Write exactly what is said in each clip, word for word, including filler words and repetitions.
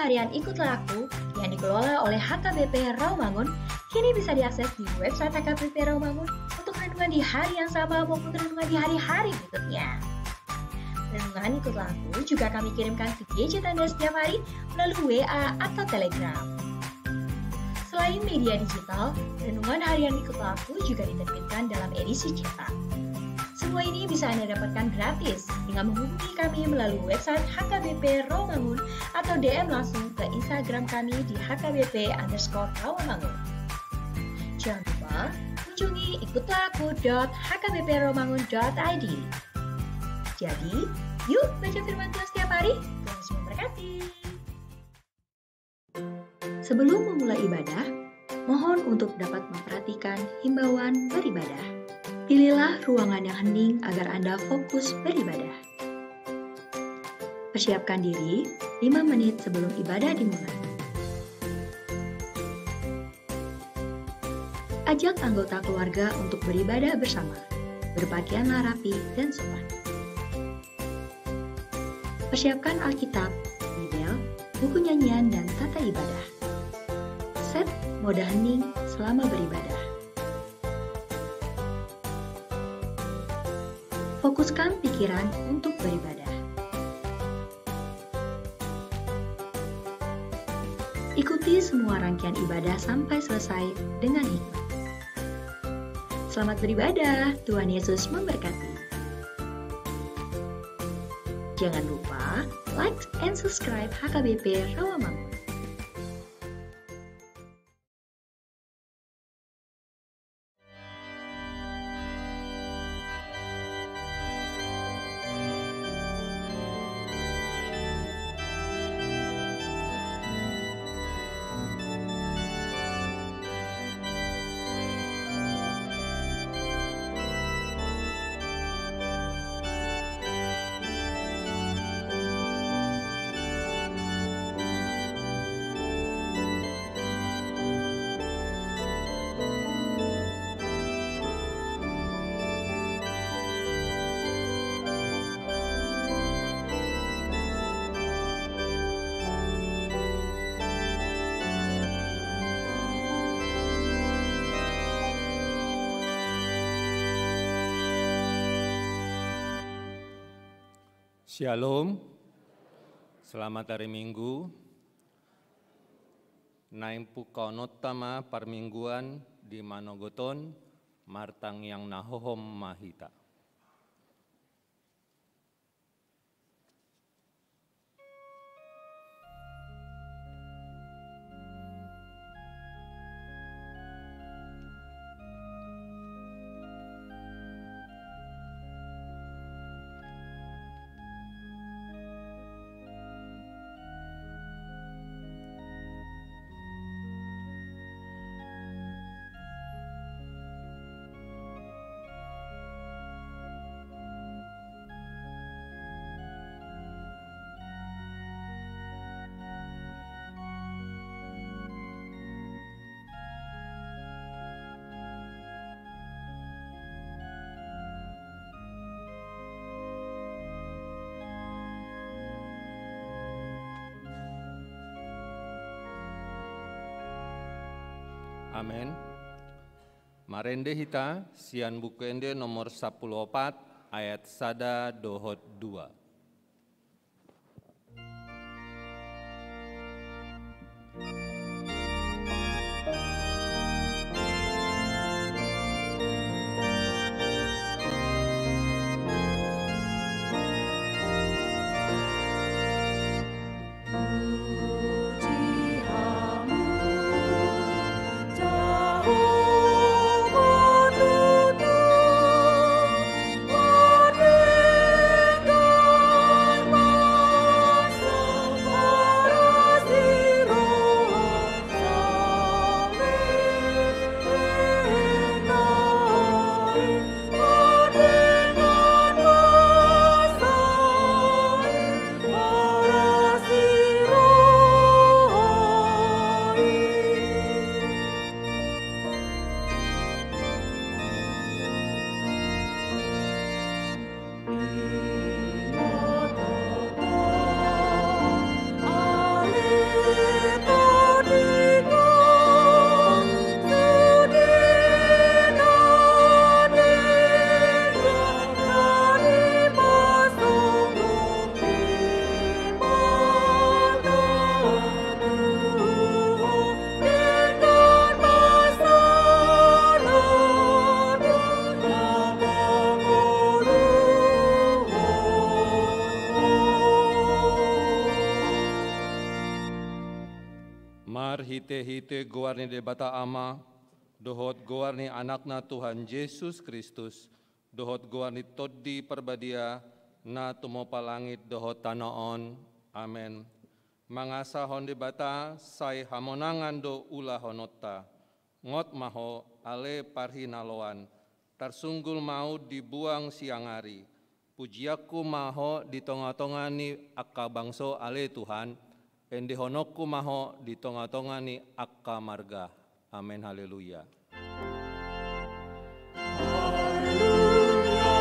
Harian Ikutlah Aku yang dikelola oleh H K B P Rawamangun kini bisa diakses di website H K B P Rawamangun untuk renungan di hari yang sama maupun renungan di hari-hari berikutnya. Renungan Ikutlah Aku juga kami kirimkan ke gadget Anda setiap hari melalui W A atau Telegram. Selain media digital, renungan harian Ikutlah Aku juga diterbitkan dalam edisi cetak. Semua ini bisa Anda dapatkan gratis dengan menghubungi kami melalui website H K B P Rawamangun atau D M langsung ke Instagram kami di H K B P underscore Rawamangun. Jangan lupa kunjungi ikutlah aku dot H K B P rawamangun dot I D. Jadi, yuk baca firman Tuhan setiap hari. Tuhan Yesus memberkati. Sebelum memulai ibadah, mohon untuk dapat memperhatikan himbauan beribadah. Pilihlah ruangan yang hening agar Anda fokus beribadah. Persiapkan diri lima menit sebelum ibadah dimulai. Ajak anggota keluarga untuk beribadah bersama. Berpakaianlah rapi dan sopan. Persiapkan Alkitab, Bibel, buku nyanyian, dan tata ibadah. Set mode hening selama beribadah. Fokuskan pikiran untuk beribadah. Ikuti semua rangkaian ibadah sampai selesai dengan hikmat. Selamat beribadah, Tuhan Yesus memberkati. Jangan lupa like and subscribe H K B P Rawamangun. Syalom. Selamat hari Minggu. Naeng pungkaononta ma parmingguan di manogot on, martangiang na hohom ma hita. Amen. Marende hita sian Buku Ende nomor sampulu opat, ayat sada dohot dua. Marhitehite goar ni Debata Ama, dohot goar ni Anakna Tuhan Jesus Kristus, dohot goar ni Tondi Parbadia, na tumopa langit dohot tano on. Amen. Mangasahon Debata, sai hamonangan do ulahononta. Ngot ma ho, ale parhinaloan, tarsunggul ma ho di buang siang ari. Pujianku ma ho di tongatonga ni angka bangso, ale Tuhan, endehononku ma ho di tongatonga ni angka marga. Amen, haleluya. Haleluya,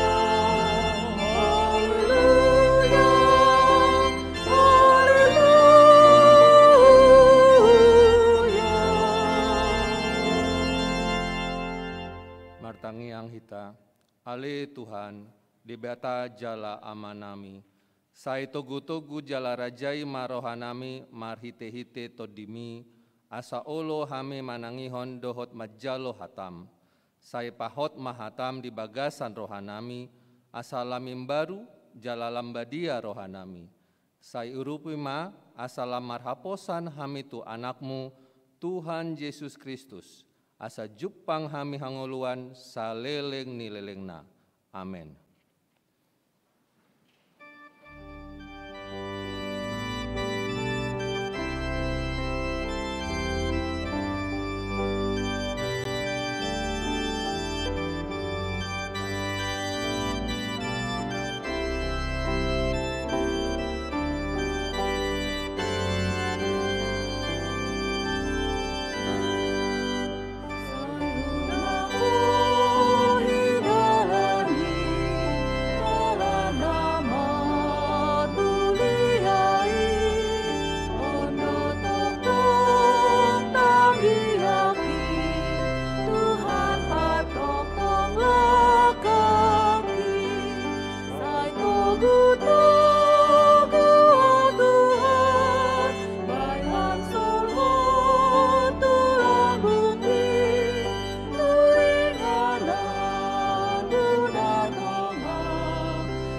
haleluya, haleluya. Martangiang hita. Ale Tuhan, Debata jala Amanami, sai togutogu jala rajai ma rohanami marhitehite Tondimi, asa olo hami manangihon dohot manjalo hatam. Sai pahot ma hatam di bagasan rohanami, asa lam imbaru jala lam badia rohanami. Sai urupi ma, asa lam marhaposan hami tu Anakmu, Tuhan Jesus Kristus, asa jumpang hami hangoluan saleleng ni lelengna. Amen. Sai togutogu, o Tuhan, baen ma solhot tulang bumi, tu inganan muna tonga,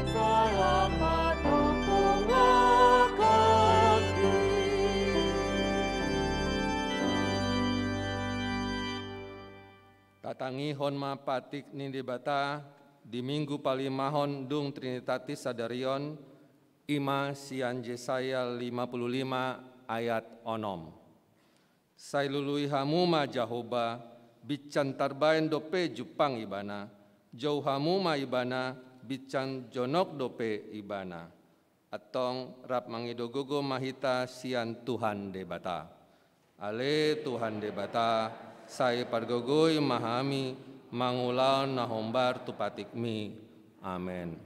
sai lam patongtong langkangki. Tatangihon ma patik ni Debata di Minggu palimahon dung Trinitatis sadari on, i ma sian Jesaya lima puluh lima ayat onom. Sai lului hamu ma Jahowa, binsan tarbaen dope jumpang Ibana, jou hamu ma Ibana, binsan jonok dope Ibana. Antong rap mangido gogo ma hita sian Tuhan Debata. Ale Tuhan Debata, sai pargogoi ma hami mangulahon na hombar tu patikmi. Amen.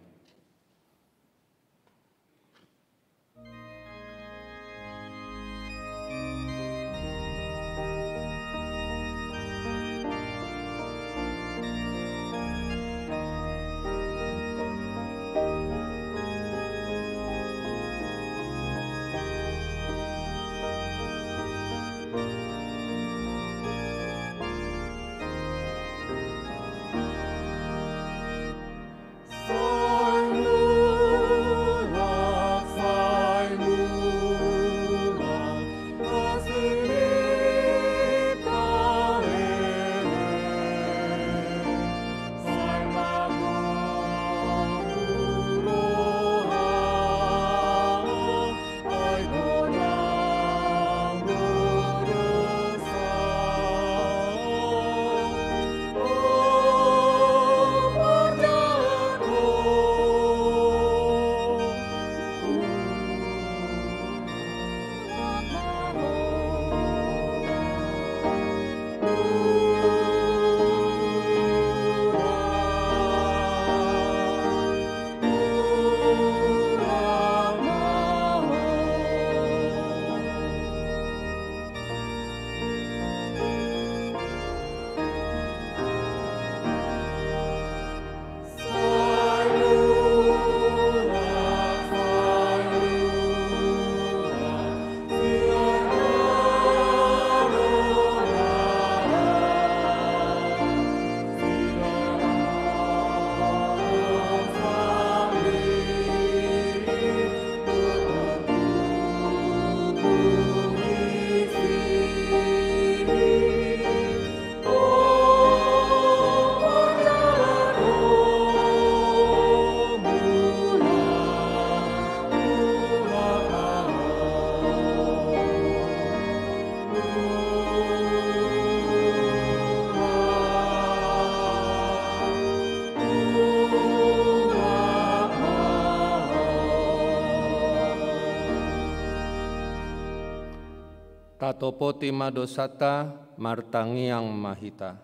Tatopoti ma dosanta, martangiang ma hita.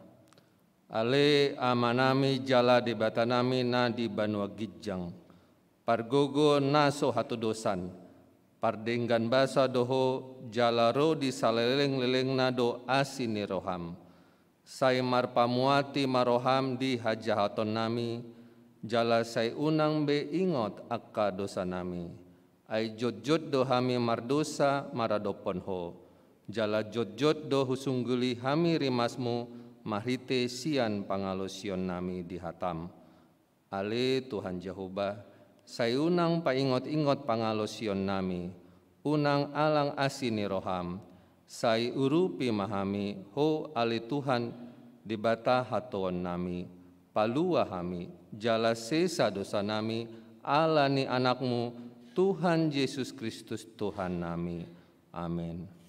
Ale Amanami jala Debatanami na di banua ginjang, pargogo na so hatudosan, pardenggan basa do Ho, jala ro di salelenglelengna do asi ni rohaM. Sai marpamuati ma rohaM di hajahatonnami, jala sai unang be ingot angka dosanami. Ai jotjot do hami mardosa maradophon Ho, jala jotjot do husungguli hami rimasMu marhite sian pangalaosionnami di hataM. Ale Tuhan Jahowa, sai unang paingotingot pangalaosionnami, unang alang asi ni rohaM, sai urupi ma hami Ho ale Tuhan Debata hatoonnami, palua hami, jala sesa dosanami ala ni AnakMu, Tuhan Jesus Kristus Tuhannami. Amen.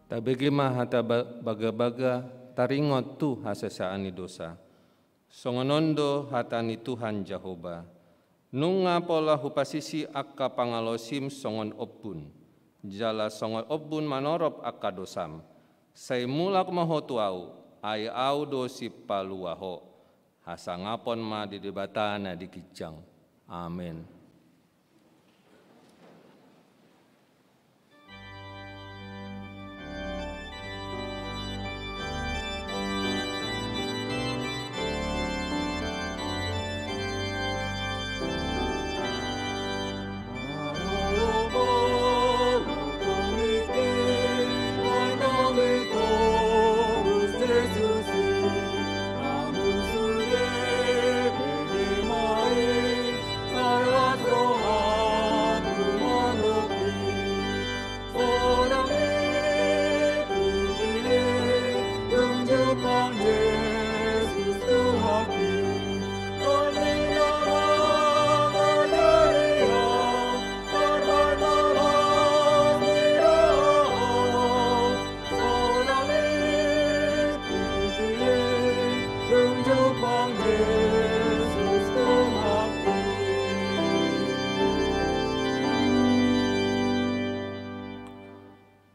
Tabege ma hata ba-, bagabaga taringot tu hasesaan ni dosa. Songon on do hata ni Tuhan Jahowa: Nunga pola hupasisi angka pangalaosim songon ombun, jala songon ombun manorop angka dosam. Sai mulak ma ho tu Ahu, ai Ahu do Sipalua ho. Hasangapon ma di Debata na di ginjang. Amen.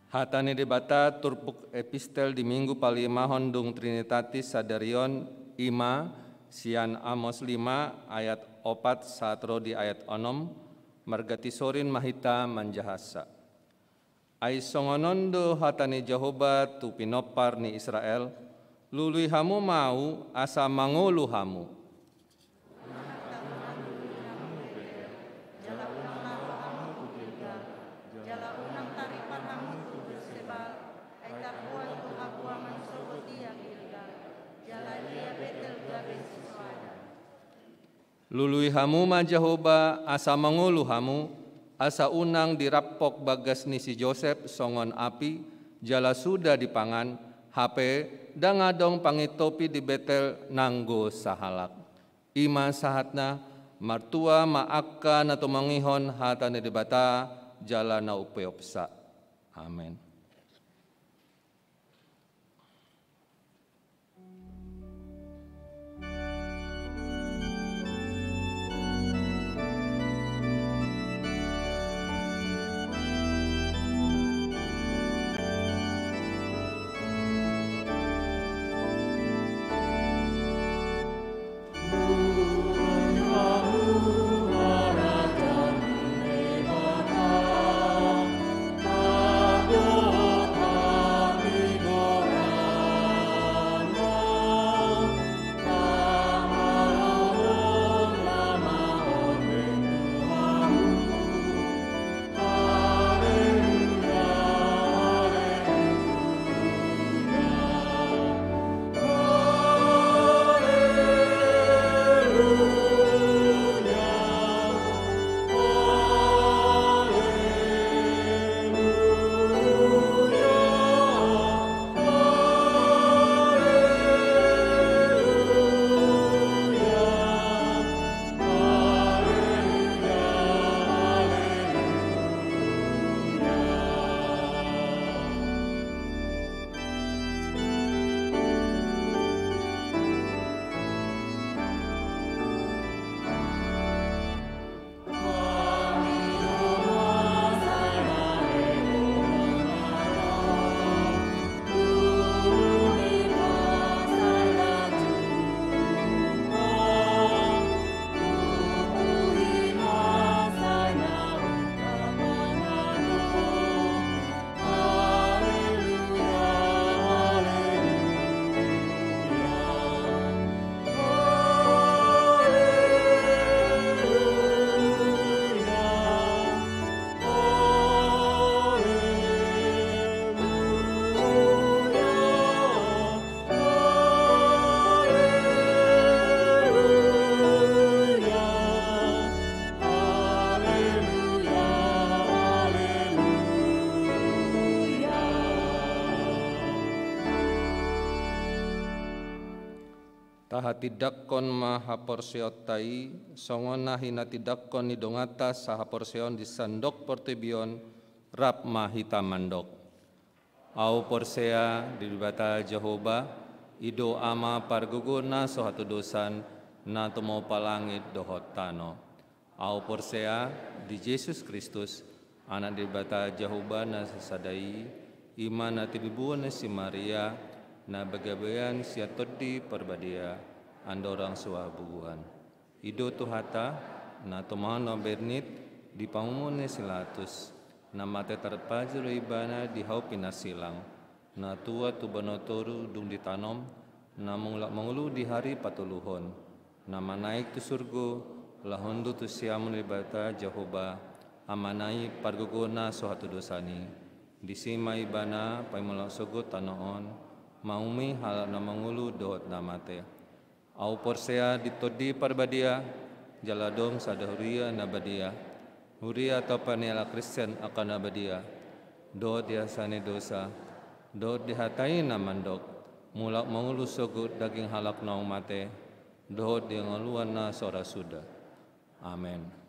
Hata ni Debata turpuk epistel di Minggu palimahon dung Trinitatis sadari on, i ma sian Amos lima ayat opat sahat ro di ayat onom. Marganti sorin ma hita manjahansa. Ai songon on do hata ni Jahowa tu pinompar ni Israel: Lului hamu ma Ahu, asa mangolu hamu. Unang taripan hamu tu Gilgal, jala unang taripan hamu tu Beerseba, ai tarboan do habuangan sogot ia Gilgal, jala ia Betel gabe sisoadan. Lului hamu ma Jahowa, asa mangolu hamu, asa unang dirampok bagas ni si Josep songon api, jala suda dipangan, hape ndang adong pangintopi di Betel nanggo sahalak. I ma sahatna. Martua ma angka na tumangihon hata ni Debata jala na umpeopsa. Amen. Tahatindangkon ma haporseaonta i, songon na hinatindangkon ni donganta sahaporseaon di sandok portibi on, rap ma hita mandok. Ahu porsea di Debata Jahowa, i do Ama pargogo na so hatodosan, na tumopa langit dohot tano. Ahu porsea di Jesus Kristus, Anak ni Debata Jahowa na sasada i, i ma na tinibuan ni si Maria, na bagabean sian Tondi Parbadia, andorang so habubuhan. I do Tuhanta, na tumaon na bernit di pamumuan ni si Latus, na mate tarpajur Ibana di hau pinarsilang, na tuat tu banua toru dung ditanom, na mangulak mangolu di ari patoluhon, na manaek tu surgo, laho unduk tu siamun ni Debata Jahowa, Amana i pargogo na so hatodosan i. Disi ma Ibana paimulak sogot tano on, maume halak na mangolu dohot na mate. Ahu porsea di Tondi Parbadia, jala adong sada huria na badia. Huria tapa ni halak Kristen angka na badia. Dohot di hasesaan ni dosa, dohot di hata i na mandok, mulak mangolu sogot daging halak naung mate, dohot di hangoluan na so ra suda. Amen.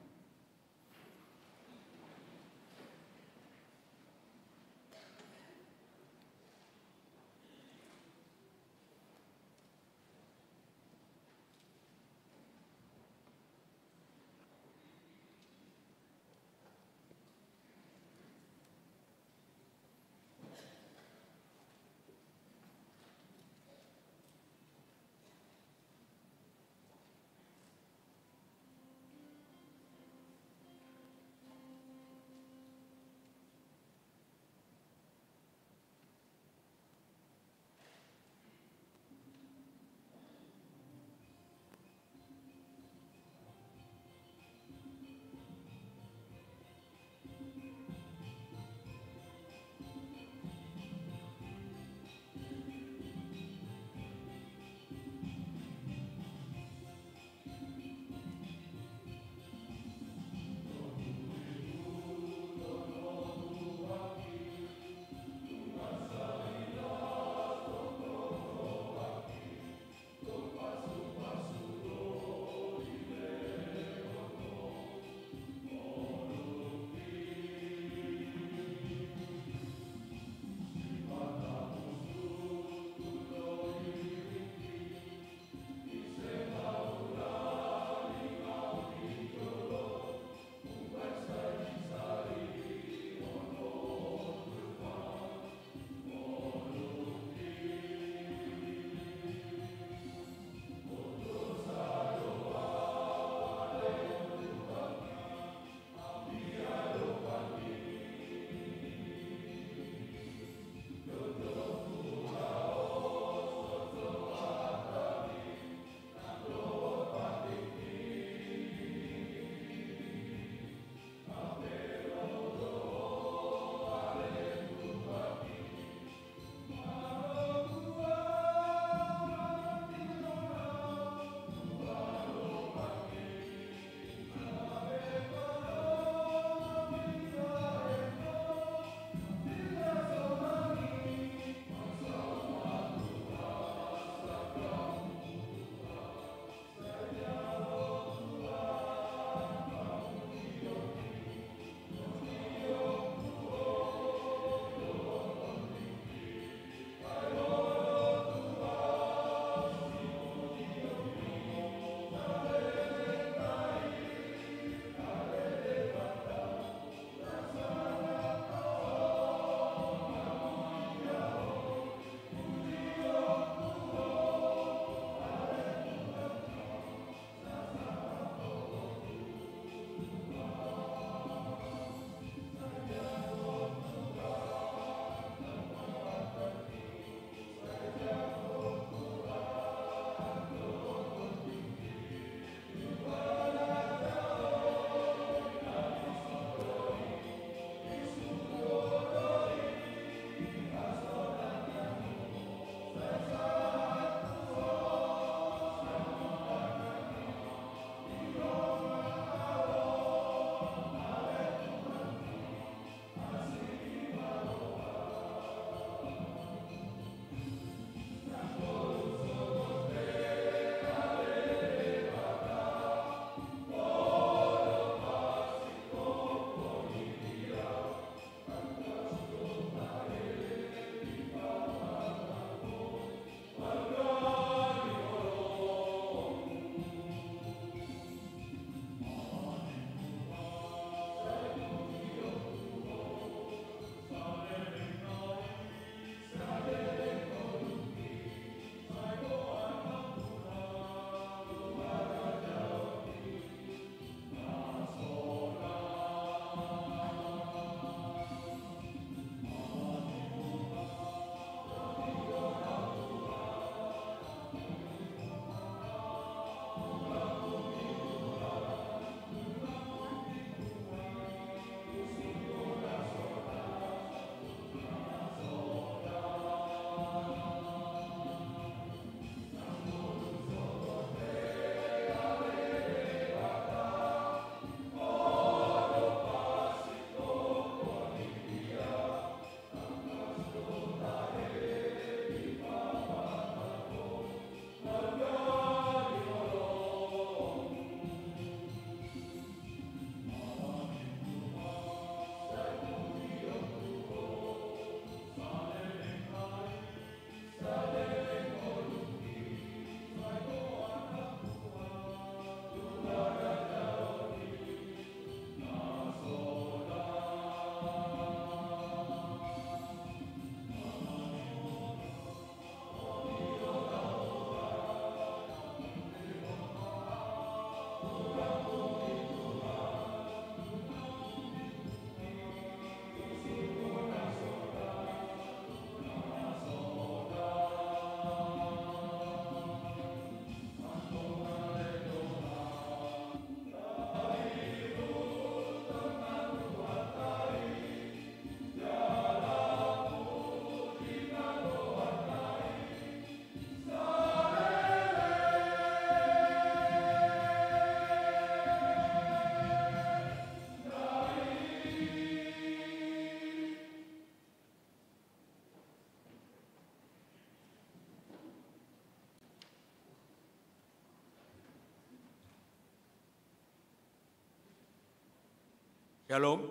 Shalom.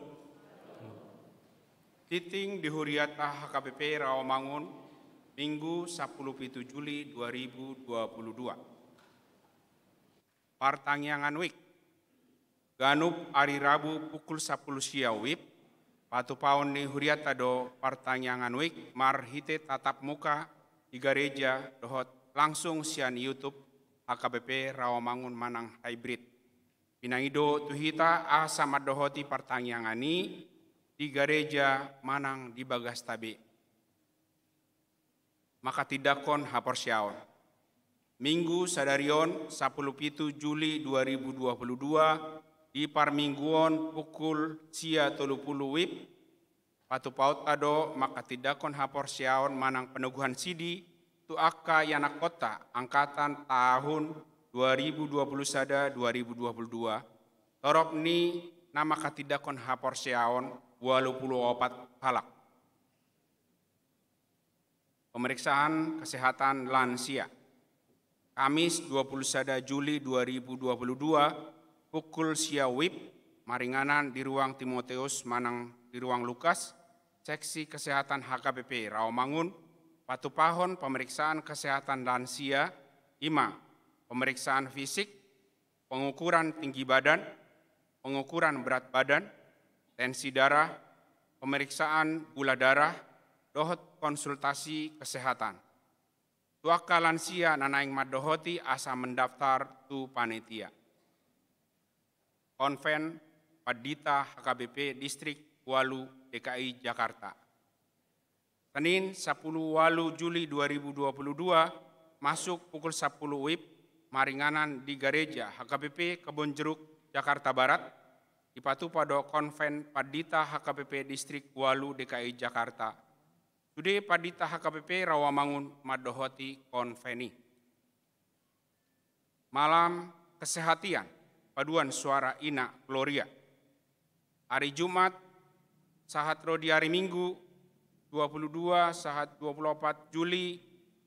Tingting di huriata H K B P Rawamangun, Minggu, sampulu pitu Juli dua ribu dua puluh dua. Partangiangan WIB. Ganup ari Rabu pukul sampulu sia WIB, patupaon ni huriata do partangiangan WIB marhite tatap muka di gareja dohot langsung sian YouTube H K B P Rawamangun manang hybrid. Pinangido tu hita asa mandohoti partangiangan i di gareja manang di bagasta be. Manghatindanghon haporseaon. Minggu sadari on, sampulu pitu Juli dua ribu dua puluh dua, di parmingguon pukul sia tolu pulu WIB, patupaonta do manghatindanghon haporseaon manang panoguhan sidi tu angka ianakhonta angkatan tahun dua ribu dua puluh sada dua ribu dua puluh dua, torop ni na manghatindanghon haporseaon ualu pulu opat halak. Pemeriksaan kesehatan lansia. Kamis, dua puluh sada Juli dua ribu dua puluh dua, pukul sia WIB, maringanan di ruang Timoteus manang di ruang Lukas, seksi kesehatan H K B P Rawamangun, patupahon pemeriksaan kesehatan lansia, i ma, pemeriksaan fisik, pengukuran tinggi badan, pengukuran berat badan, tensi darah, pemeriksaan gula darah, dohot konsultasi kesehatan. Tu angka lansia na naeng mandohoti asa mendaftar tu panitia. Konven Pandita H K B P Distrik ualu D K I Jakarta. Senin, sampulu ualu Juli dua ribu dua puluh dua, masuk pukul sampulu WIB, maringanan di gareja H K B P Kebon Jeruk, Jakarta Barat, dipatupa do konven Pandita H K B P Distrik ualu D K I Jakarta. Sude Pandita H K B P Rawamangun mandohoti konven i. Malam kesehatan, paduan suara Ina Gloria. Ari Jumat, sahat ro di ari Minggu, dua puluh dua sahat dua puluh opat Juli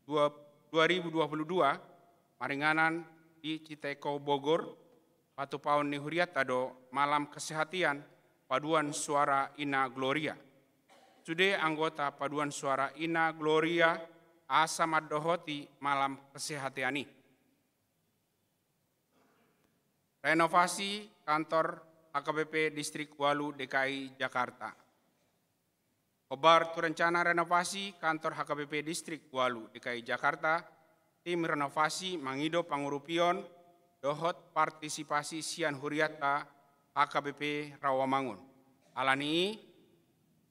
dua, dua ribu dua puluh dua, maringanan di Citeko Bogor, patupaon ni hurianta do malam kesehatan, paduan suara Ina Gloria. Sude anggota paduan suara Ina Gloria, asa mandohoti malam kesehatan i. Renovasi kantor H K B P Distrik ualu D K I Jakarta. Hombar tu rencana renovasi kantor H K B P Distrik ualu D K I Jakarta, tim renovasi mangido pangurupion dohot partisipasi sian hurianta H K B P Rawamangun. Alani i,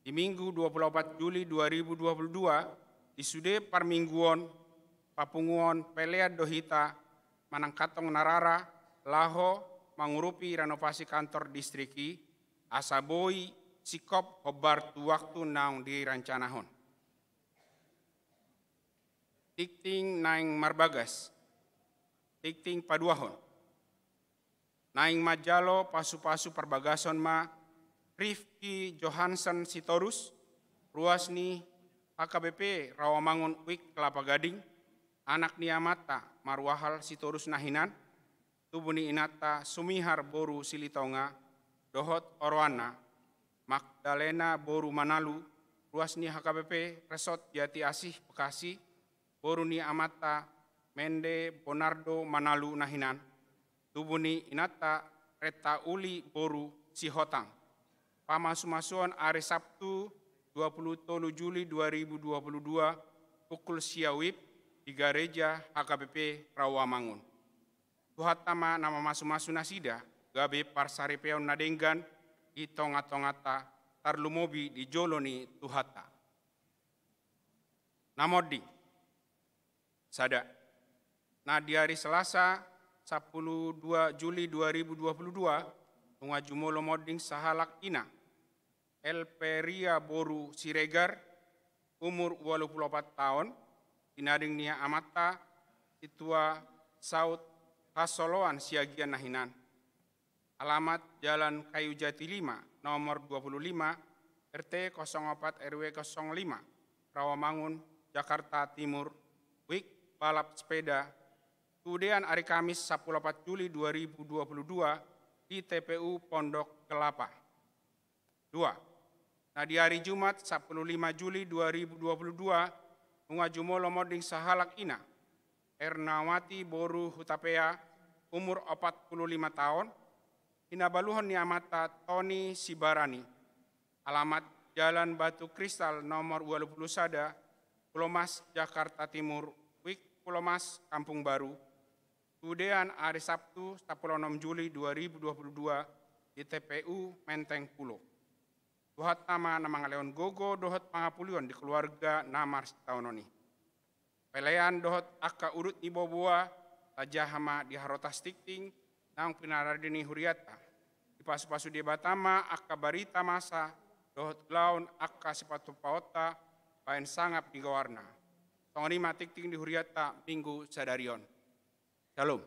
di Minggu dua puluh opat Juli dua ribu dua puluh dua, di sude parmingguon, papunguon pelean do hita manang kantong na rara laho mangurupi renovasi kantor distrik i, asa boi singkop hombar tu waktu naung dirancanahon. Tingting naeng marbagas, tingting paduahon. Naeng manjalo pasupasu parbagason ma Rifki Johansen Sitorus, ruas ni H K B P Rawamangun Wik Kelapa Gading, anak ni amanta Marwahal Sitorus na hinan, tubu ni inanta Sumihar boru Silitonga, dohot oroanna, Magdalena boru Manalu, ruas ni H K B P Resort Jati Asih Bekasi, boru ni amanta Mende Bonardo Manalu na hinan, tubu ni inanta Retta Uli boru Sihotang. Pamasumasuon ari Sabtu, dua puluh tolu Juli dua ribu dua puluh dua, pukul sia wib di gareja H K B P Rawamangun. Tuhanta ma na mamasumasu nasida, gabe parsaripeon na denggan di tongatonganta, tarlumobi di jolo ni Tuhanta. Na monding. Sada. Na di ari Selasa, sampulu dua Juli dua ribu dua puluh dua, nunga jumolo monding sahalak ina, Elperia boru Siregar, umur ualu pulu opat taon, tinading ni amanta, Situa Saut Hasoloan Siagian na hinan. Alamat Jalan Kayu Jati lima, nomor dua puluh lima, R T kosong opat R W kosong lima, Rawamangun, Jakarta Timur, Wik balap sepeda, tudean ari Kamis sampulu opat Juli dua ribu dua puluh dua di T P U Pondok Kelapa. Dua, na di ari Jumat sampulu lima Juli dua ribu dua puluh dua, nunga jumolo monding sahalak ina, Ernawati boru Hutapea, umur opat pulu lima taon, hinabaluhon ni amanta Toni Sibarani, alamat Jalan Batu Kristal nomor ualu pulu sada, Pulomas, Jakarta Timur, Wik Pulomas, Kampung Baru, sudean ari Sabtu sampulu onom Juli dua ribu dua puluh dua di T P U Menteng Pulo. Tuhanta ma na mangalehon gogo dohot pangapulion di keluarga na marsitaonon i. Pelean dohot angka udut ni boaboa, tajaha ma di harotas tingting naung pinarade ni hurianta. Dipasupasu Debata ma angka barita masa dohot ulaon angka sipatupaonta baen sangap di goarna. Songon i ma tingting di hurianta minggu sadari on. Shalom.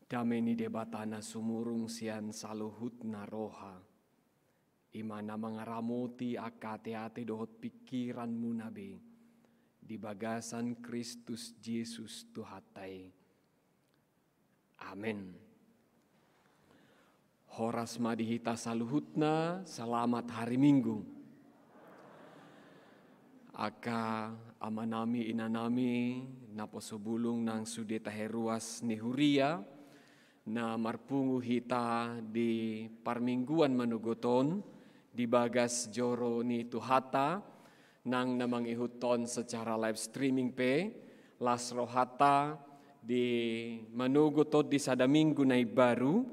Dame ni Debata na sumurung sian saluhutna roha, i ma na mangaramoti angka ateate dohot pingkiranmuna be, di bagasan Kristus Jesus Tuhanta i. Amen. Horas ma di hita saluhutna, selamat hari Minggu. Angka amanami, inanami, naposo bulung nang sude tahe ruas ni huria, na marpungu hita di parmingguan manogot on di bagas joro ni Tuhanta, nang na mangihuthon secara live streaming pe, las rohanta di manogot on di sada minggu na imbaru,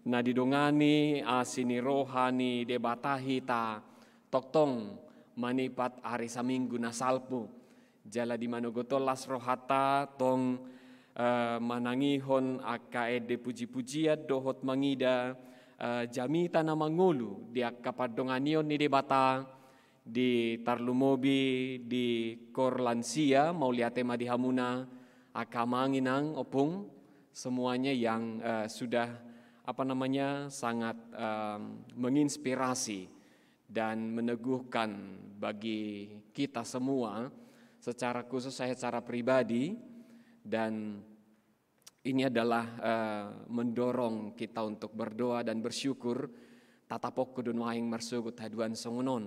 na didongani asi ni roha ni Debata hita tongtong manipat ari saminggu na salpu. Jala di manogot on las rohanta tong, eh, manangihon angka ende pujipujian dohot mangida, eh, jamita na mangolu di angka pandonganion ni Debata, di tarlumobi di kor lansia. Mauliate ma di hamuna angka amang, inang, ompung, semuanya yang, eh, sudah, apa namanya, sangat, em, menginspirasi dan meneguhkan bagi kita semua secara khusus, saya secara pribadi, dan ini adalah, eh, mendorong kita untuk berdoa dan bersyukur. Tatapokku do nuaeng marsogot haduan songon on.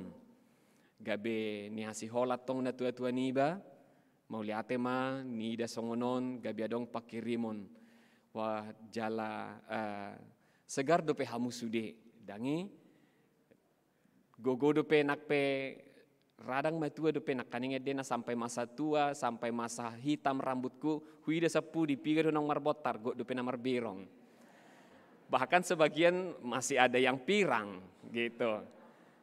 Gabe nihasiholan tong natuatua niba, mauliate ma niida songon on, gabe adong pangkirimon. Wah, jala, eh, segar dope hamu sude, dang i, gogo dope nang pe, radang matua dope nangkaning endena, sampai masa tua, sampai masa hitam rambutku, huida sampudi, piga do naung marbontar, gok dope na marbirong. Bahkan sebagian masih ada yang pirang, gitu.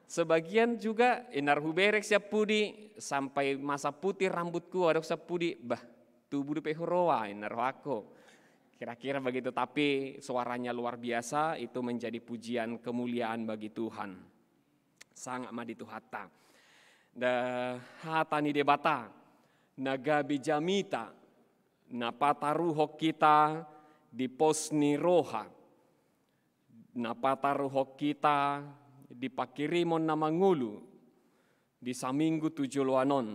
Sebagian juga, inar huberek sian pudi, sampai masa putih rambutku, adong sampudi, bah, tubu dope huroa, inar rohangku. Kira-kira begitu, tapi suaranya luar biasa, itu menjadi pujian kemuliaan bagi Tuhan. Sangap ma di Tuhanta. Da, hata ni Debata, na gabe jamita, na pataruhon hita di pos ni roha, na pataruhon hita di pangkirimon na mangolu di saminggu tu joloan on.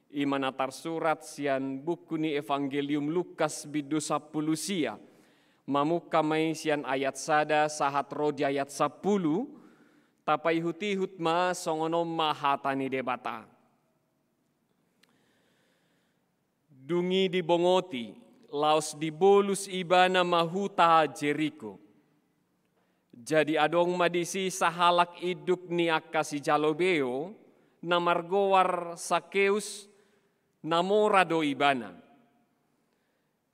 I ma na tarsurat sian buku ni Evangelium Lukas bindu sampulu sia. Mamungka ma i sian ayat sada sahat ro di ayat sampulu, tapaihutihut ma, songon on ma hata ni Debata. Dung i dibongoti, laos dibolus ibana ma huta Jeriko. Jadi adong ma disi sahalak induk ni angka sijalo beo, na margoar Sakeus, na mora do ibana.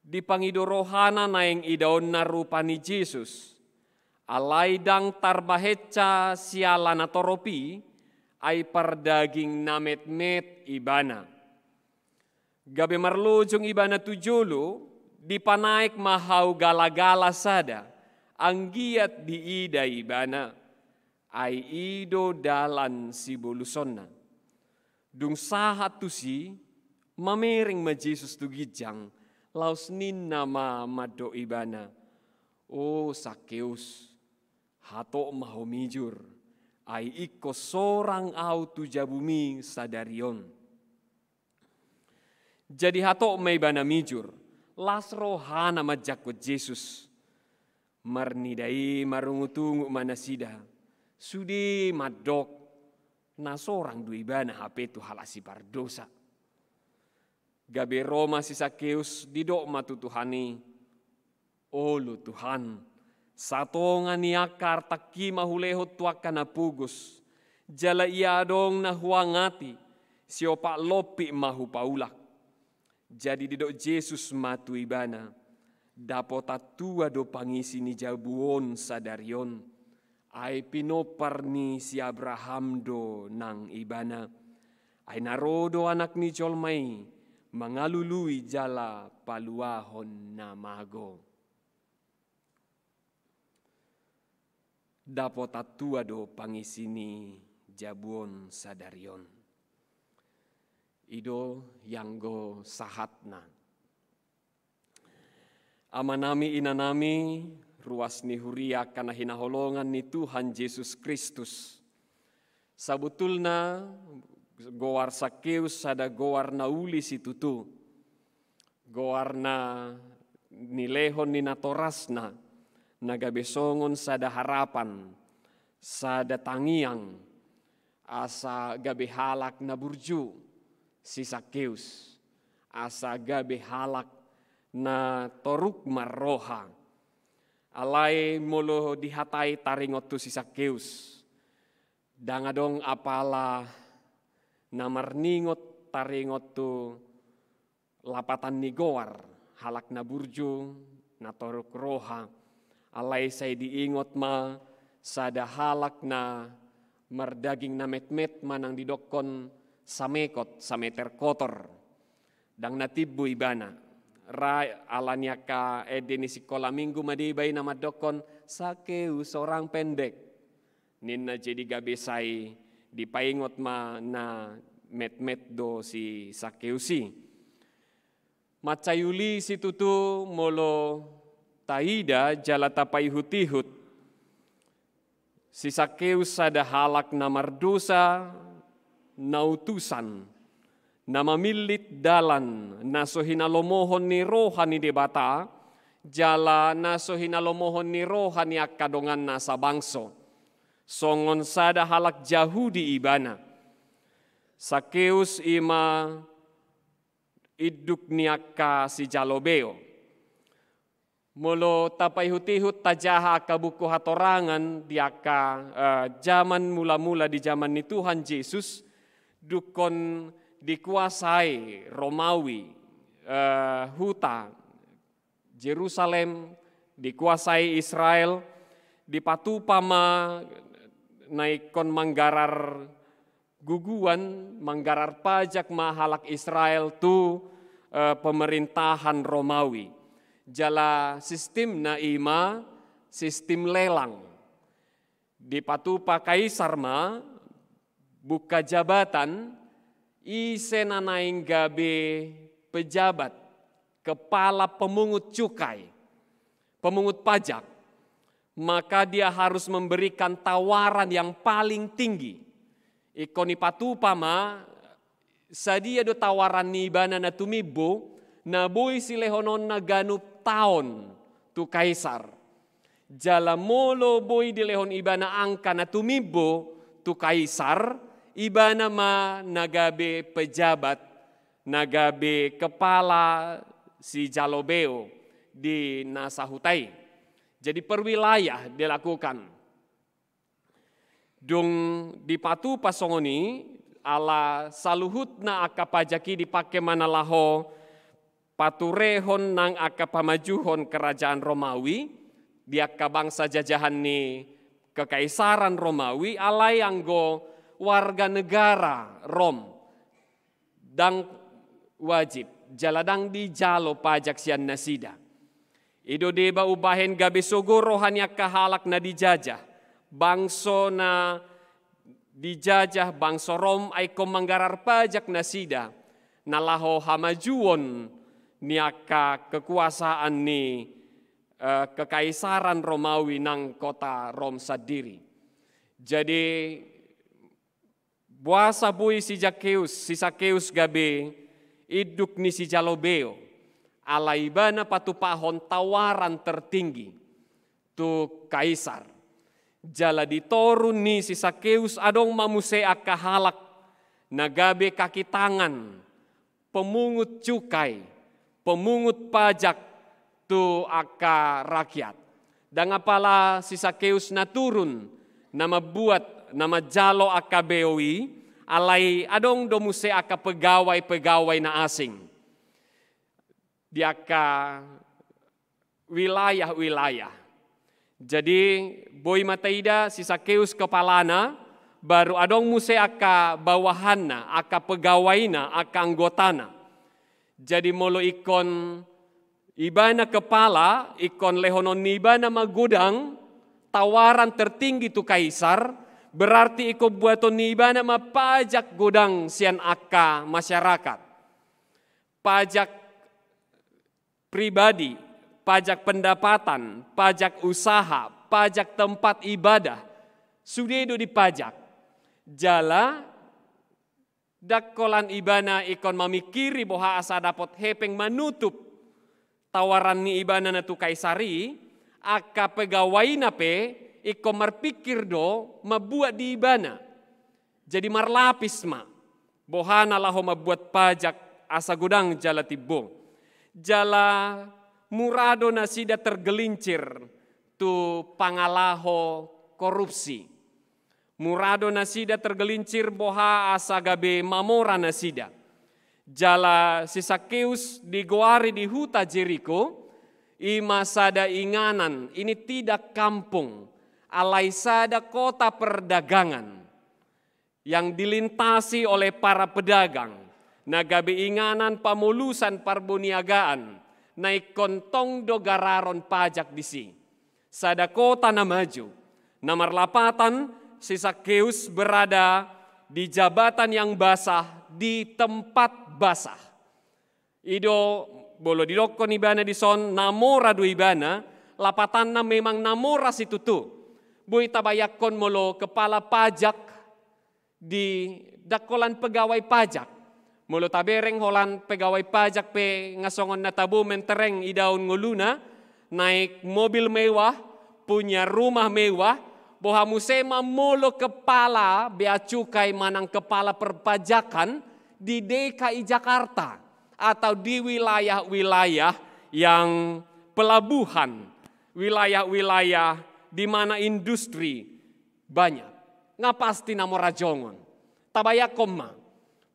Dipangido rohana naeng idaonna rupa ni Jesus, alai ndang tarbahensa siala na torop i, ai pardaging na metmet ibana. Gabe marlojong ibana tu jolo, dipanaek ma hau galagala sada, anggiat diida ibana, ai i do dalan sibolusonna. Dung sahat tusi, mamereng ma Jesus tu ginjang, laos ninna ma mandok ibana, "O Sakeus, hatop ma ho mijur, ai ingkon sorang ahu tu jabumi sadari on." Jadi hatop ma ibana mijur, las rohana manjangkon Jesus. Marnida i marungutungut ma nasida, sude mandok, na sorang do ibana hape tu halak sipardosa. Gabe ro ma si Sakeus, didok ma tu Tuhan i, "Olo Tuhan, satonga ni angka artangki ma hulehon tu angka na pogos, jala ia adong na huangati, siopat lompit ma hupaulak." Jadi didok Jesus ma tu ibana, "Dapotan tua do pangisi ni jabu on sadari on, ai pinompar ni si Abraham do nang ibana. Ai na ro do Anak ni jolma i mangalului jala paluahon na mago." Dapotan tua do pangisi ni jabu on sadari on. I do ianggo sahatna. Amanami, inanami, ruas ni huria angka na hinaholongan ni Tuhan Jesus Kristus. Sabotulna, goar Sakeus sada goar na uli situtu. Goar na nilehon ni natorasna, na gabe songon sada harapan, sada tangiang, asa gabe halak na burju si Sakeus, asa gabe halak na toruk marroha. Alai molo dihatai taringot tu si Sakeus, ndang adong apala na marningot taringot tu lapatan ni goar, halak na burju, na toruk roha. Alai sai diingot ma sada halak na mardaging na metmet manang didokkon samekot, sameter kotor. Ndang na timbo ibana. Ra ala ni angka ende ni sikola minggu ma deba i na mandokkon, "Sakeus orang pendek." Ninna, jadi gabe sai dipaingot ma na metmet do si Sakeus i. Mansai uli situtu molo taida jala tapaihut-ihut. Si Sakeus sada halak na mardosa, na utusan, na mamillit dalan na so hinalomohon ni roha ni Debata, jala na so hinalomohon ni roha ni angka donganna sabangso. Songon sada halak Jahudi ibana. Sakeus i ma induk ni angka sijalo beo. Molo tapaihut-ihut tajaha angka buku hatorangan di angka, eh, jaman mula-mula di jaman ni Tuhan Jesus, dungkon dikuasai Romawi, eh, huta Jerusalem, dikuasai Israel, dipatupa ma na ingkon manggarar guguan, manggarar pajak ma halak Israel tu, eh, pemerintahan Romawi. Jala sistemna i ma sistem lelang. Dipatupa Kaisar ma buka jabatan, ise na naeng gabe pejabat, kepala pemungut cukai, pemungut pajak, maka dia harus memberikan tawaran yang paling tinggi. Ingkon dipatupa ma, sadia do tawaran ni ibana na tumimbo, na boi silehononna ganup taon tu Kaisar. Jala molo boi dilehon ibana angka na tumimbo tu Kaisar, ibana ma na gabe pejabat, na gabe kepala sijalo beo di na sahuta i. Jadi per wilayah dilakukan. Dung dipatupa songon i, ala saluhutna angka pajak i dipake ma na laho paturehon nang angka pamajuhon kerajaan Romawi, di angka bangsa jajahan ni kekaisaran Romawi, alai anggo warga negara Rom. Ndang wajib, jala ndang dijalo pajak sian nasida. I do deba umbahen gabe sogo roha ni angka halak na dijajah, bangso na dijajah, bangso Rom, ai ingkon manggarar pajak nasida, na laho hamajuon ni angka kekuasaan ni, eh, kekaisaran Romawi nang kota Rom sandiri. Jadi, boasa boi si Zakeus, si Sakeus gabe induk ni sijalo beo, ala ibana patupahon tawaran tertinggi tu Kaisar. Jala di toru ni si Sakeus adong ma muse angka halak na gabe kaki tangan, pemungut cukai, pemungut pajak tu angka rakyat. Ndang apala si Sakeus na turun, na mambuat, na manjalo angka beo i, alai adong do muse angka pegawai-pegawai na asing di angka wilayah-wilayah. Jadi, boi ma taida si Sakeus kepalana, baru adong muse angka bawahanna, angka pegawaina, angka anggotana. Jadi, molo ingkon ibana kepala, ingkon lehonon ni ibana ma godang, tawaran tertinggi tu Kaisar, berarti ingkon buaton ni ibana ma pajak godang sian angka masyarakat. Pajak pribadi, pajak pendapatan, pajak usaha, pajak tempat ibadah, sude do dipajak. Jala ndang holan ibana ingkon mamingkiri boha asa dapot hepeng manutup tawaran ni ibana na tu Kaisar i, angka pegawaina pe ingkon marpingkir do mambuat di ibana. Jadi marlapis ma boha na laho mambuat pajak asa godang jala timbo. Jala mura do nasida tergelincir tu pangalaho korupsi. Mura do nasida tergelincir boha asa gabe mamora nasida. Jala si Sakeus digoari di huta Jeriko, i ma sada inganan, ini tidak kampung, alai sada kota perdagangan yang dilintasi oleh para pedagang, na gabe inganan pamolusan parboniagaan, na ingkon tong do gararon pajak disi. Sada kota na maju, na marlapatan si Sakeus berada di jabatan yang basah, di tempat basah. I do molo didokkon ibana dison, na mora do ibana, lapatanna memang na mora situtu. Boi tabayangkon molo kepala pajak di, ndang holan pegawai pajak. Molo tabereng holan pegawai pajak pe nga songon na tabo mentereng idaon ngoluna, naik mobil mewah, punya rumah mewah, boha muse ma molo kepala bea cukai manang kepala perpajakan di D K I Jakarta atau di wilayah-wilayah yang pelabuhan, wilayah-wilayah di mana industri banyak. Nga pasti na mora jongon. Tabayangkon ma,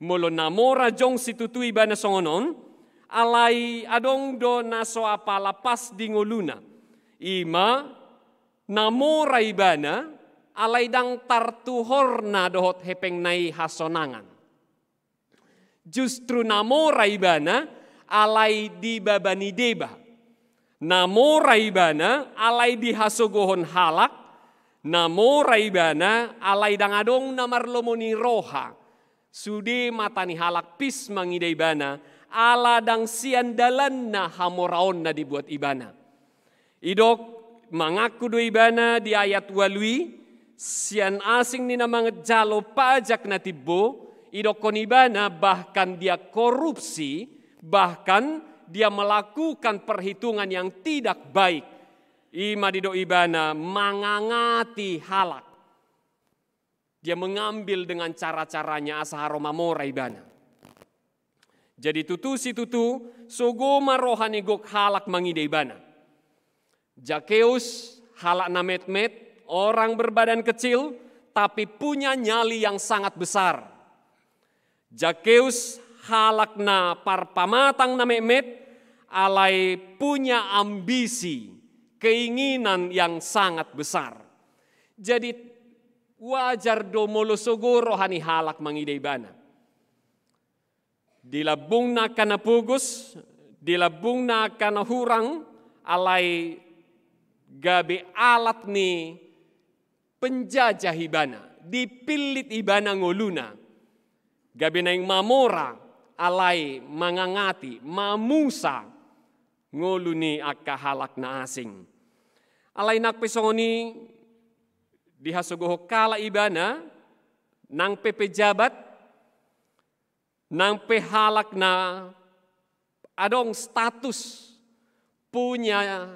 molo na mora jong situtu ibana songon on, alai adong do na so apala pas di ngoluna. I ma, na mora ibana, alai ndang tartuhorna dohot hepengna i hasonangan. Justru na mora ibana alai dibabani deba. Na mora ibana alai dihasogohon halak. Na mora ibana alai ndang adong na marlomo ni roha. Sude mata ni halak pis mangida ibana, ala ndang sian dalanna hamoraon na dibuat ibana. Didok, mangaku do ibana di ayat ualu i, sian asing ni na manjalo pajak na timbo, didokkon ibana bahkan dia korupsi, bahkan dia melakukan perhitungan yang tidak baik. I ma didok ibana mangangati halak. Dia mengambil dengan cara-caranya asa haru mamora ibana. Jadi tutu situtu, sogo ma roha ni gok halak mangida ibana. Zakeus, halak na metmet, orang berbadan kecil, tapi punya nyali yang sangat besar. Zakeus, halak na parpamatang na metmet, alai punya ambisi, keinginan yang sangat besar. Jadi wajar do molo sogo roha ni halak mangida ibana. Di lambungna angka na pogos, di lambungna angka na hurang, alai gabe alat ni penjajah ibana, dipillit ibana ngoluna. Gabe naeng mamora, alai mangangati, mamusa ngolu ni angka halak na asing. Alai nang pe songon i, dihasogohon halak ibana, nang pe pejabat, nang pe halak na adong status, punya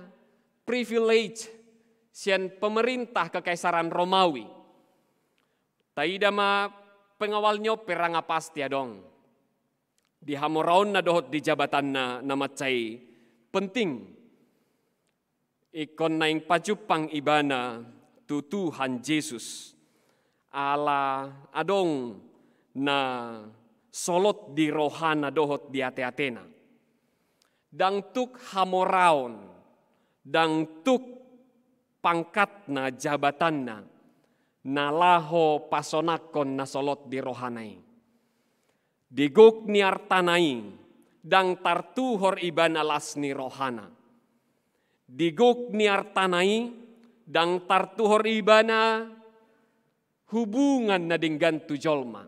privilege sian pemerintah Kekaisaran Romawi. Taida ma pengawal ni on pe ra nga pasti adong di hamoraonna dohot di jabatanna na mansai penting. Ingkon naeng pajumpang ibana tu Tuhan Jesus. Ala adong na solot di rohana dohot di ateatena. Ndang tuk hamoraon, ndang tuk pangkatna, jabatanna, na laho pasonangkon na solot di rohana i. Di gok ni artana i, ndang tartuhor ibana las ni rohana. Di gok ni artana i, ndang tartuhor ibana hubungan na denggan tu jolma.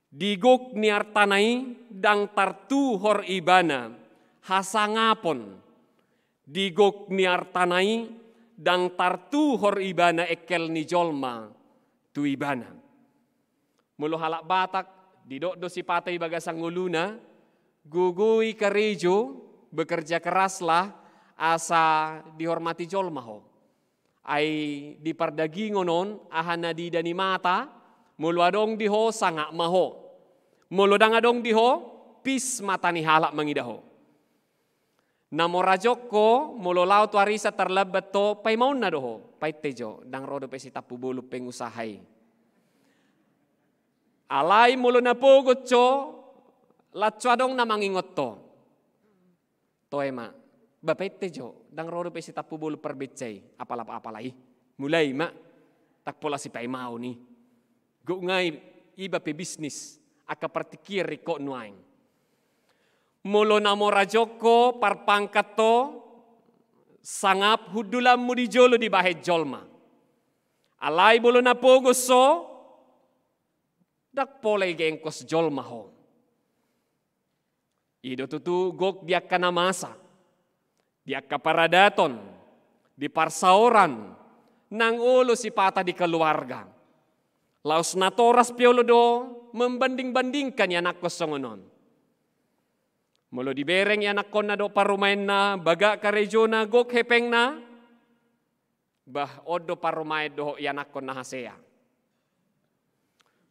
Di gok ni artana i, ndang tartuhor ibana hasangapon. di gok ni artana i, ndang tartuhor ibana engkel ni jolma tu ibana. Molo halak Batak, didok do sipata i bagasan ngoluna, gogoi karejo, bekerja keraslah, asa dihormati jolma ho. Ai di pardagingon on, aha na diida ni mata, molo adong di ho, sangap ma ho. Molo ndang adong di ho, pis mata ni halak mangida ho. Na mora jongko, molo laho tu arisan tarlambat ho, paimaonna do ho, painte jo, ndang ro dope sitampu bolon pengusaha i. Alai molo na pogot jo, lanco adong na mangingot ho. Toe ma, ba painte jo, ndang ro dope sitampu bolon parbenca i, apala-apala i. Mulai ma, ndang pola sipaimaon i. Gok nga i, iba pe bisnis, angka partingkian ringkot nuaeng. Molo na mora jongko, parpangkat ho, sangap hundulanmu di jolo dibahen jolma. Alai molo na pogos ho, ndang pola i gengkos jolma ho. I do tutu gok di angka na masa, di angka paradaton, di parsaoran, nang olo sipata di keluarga. Laos natoras pe olo do membanding-bandingkan ianakhon songon on. Molo dibereng ianakhonna dohot parumaenna, bagak karejona, gok hepengna, bah, on do parumaen dohot ianakhon na hasea.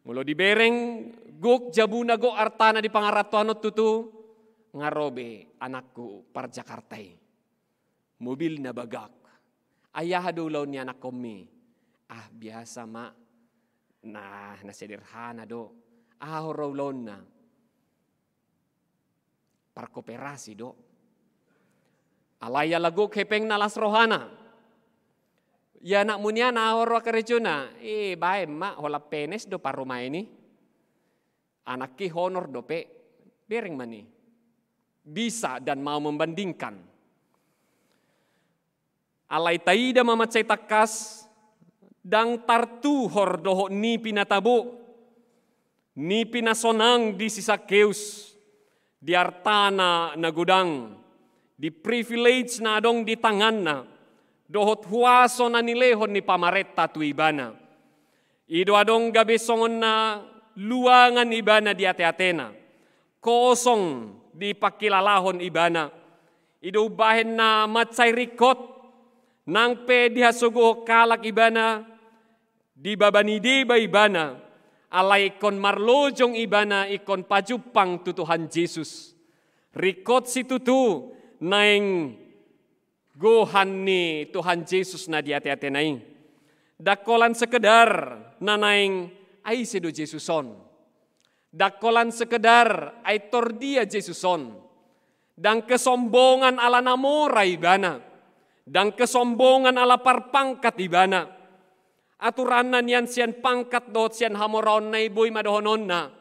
Molo dibereng gok jabuna, gok artana di pangarantoan on tutu, nga ro be anakku par Jakarta i. Mobilna bagak. Ai aha do ulaon ni anakhonmi? Ah, biasa ma. Nah, na sederhana do. Aha ho ro ulaonna? Parkoperasi do. Alai ala gok hepengna, las rohana. Ia anakmu nian aha ho ro karejona? Eh, baen ma, holan P N S do parumaen i. Anakki honor dope, bereng ma ni. Bisa dan mau membandingkan. Alai taida ma mansai tangkas, ndang tartuhor dohot nipi na tabo, nipi na sonang di si Sakeus, di artana na godang, di privilege na adong di tanganna, dohot huaso na nilehon ni pamarenta tu ibana. I do adong gabe songon na luangan ibana di ate-atena, kosong dipangkilalahon ibana. I do umbahen na mansai ringkot, nang pe dihasogohon halak ibana, dibabani deba ibana, alai ingkon marlojong ibana, ingkon pajumpang tu Tuhan Jesus. Ringkot situtu naeng gohan ni Tuhan Jesus na di ate-atena i. Ndang holan sekedar na naeng ai ise do Jesus on. Ndang holan sekedar ai tor dia Jesus on. Ndang kesombongan ala na mora ibana. Ndang kesombongan ala parpangkat ibana. Aturanna nian sian pangkat dohot sian hamoraonna i boi ma dohononna.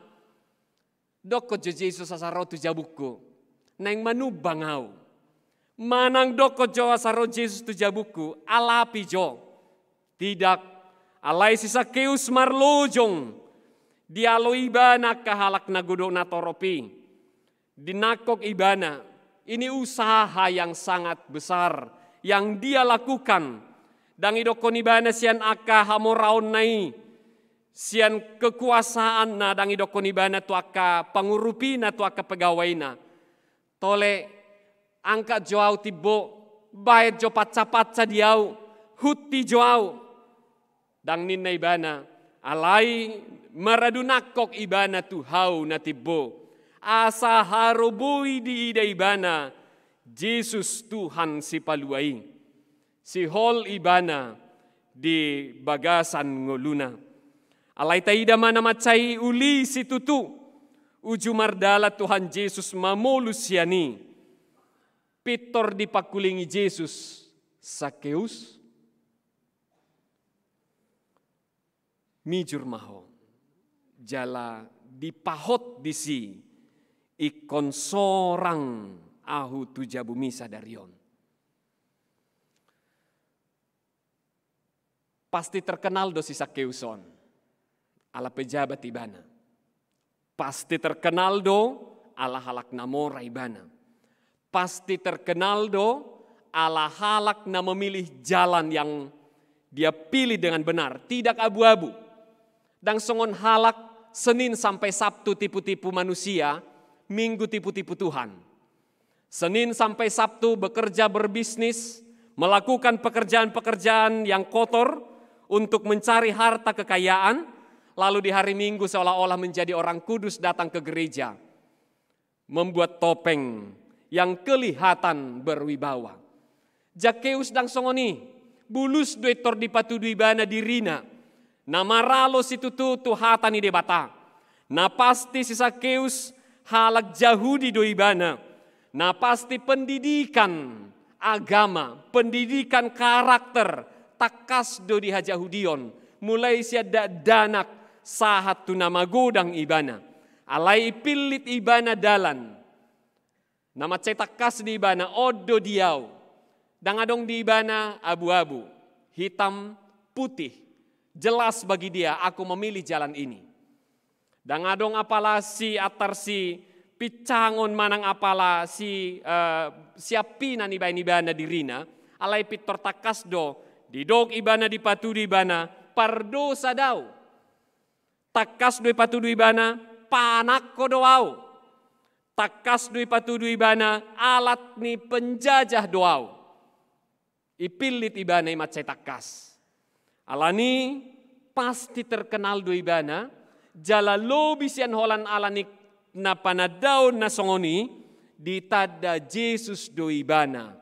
Dokkon jo Jesus asa ro tu jabungku. Naeng manumbang au. Manang dokkon jo asa ro Jesus tu jabungku, alapi jo. Tidak, alai si Sakeus marlojong. Dialo ibana angka halak na godang na torop i. Dinangkok ibana. Ini usaha yang sangat besar yang dia lakukan. Ndang idokkon ibana sian angka hamoraonna i. Sian kekuasaanna, ndang idokkon ibana tu angka pangurupina, tu angka pegawaina. Tole, angkat jo au timbo, baen jo panca-panca di au, hutti jo au. Ndang ninna ibana, alai maradu nangkok ibana tu hau na timbo. Asa haru boi diida ibana Jesus Tuhan Sipalua i. Sihol ibana di bagasan ngoluna. Alai taida ma na mansai uli situtu, uju mardalan Tuhan Jesus mamolus sian i. Pintor dipangkulingi Jesus, Sakeus, mijur ma ho, jala dipahot disi, ingkon sorang ahu tu jabumi sadari on. Pasti terkenal do si Sakeus on, ala pejabat ibana. Pasti terkenal do, ala halak na mora ibana. Pasti terkenal do, ala halak na memilih jalan yang dia pilih dengan benar, tidak abu-abu. Ndang songon halak Senin sampai Sabtu tipu-tipu manusia, Minggu tipu-tipu Tuhan. Senin sampai Sabtu bekerja, berbisnis, melakukan pekerjaan-pekerjaan yang kotor untuk mencari harta kekayaan, lalu di hari Minggu seolah-olah menjadi orang kudus, datang ke gereja, membuat topeng yang kelihatan berwibawa. Zakheus ndang songon i, bulus do pintor dipatudu ibana dirina, na maralo situtu tu hata ni Debata. Na pasti si Zakheus halak Jahudi do ibana. Na pasti pendidikan agama, pendidikan karakter, tangkas do di hajahudion, mulai sian dakdanak sahat tu na magodang ibana. Alai ipillit ibana dalan. Na mansai tangkas di ibana, on do di au. Ndang adong di ibana abu-abu, hitam, putih. Jelas bagi dia, aku memilih jalan ini. Ndang adong apala si antar si pincangon manang apala si, eh, siampinan ibaen ibana dirina, alai pintor tangkas do, didok ibana, dipatudu ibana, pardosa do au. Tangkas do ipatudu ibana, panangko do au. Tangkas do ipatudu ibana, alat ni penjajah do au. Ipillit ibana i mansai tangkas. Alani pasti terkenal do ibana, jala lobi sian holan alani na panandaon na songon i, ditanda Jesus do ibana.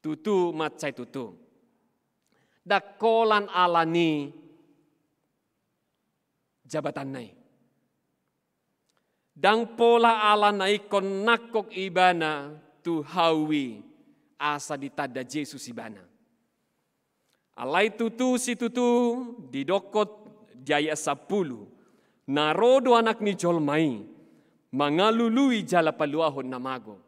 Tutu mansai tutu. Ndang holan alani jabatanna i. Ndang pola ala na ingkon nangkok ibana tu hau i asa ditanda Jesus ibana. Alai tutu situtu didokkon di ayat sampulu, na ro do Anak ni jolma i mangalului jala paluahon na mago.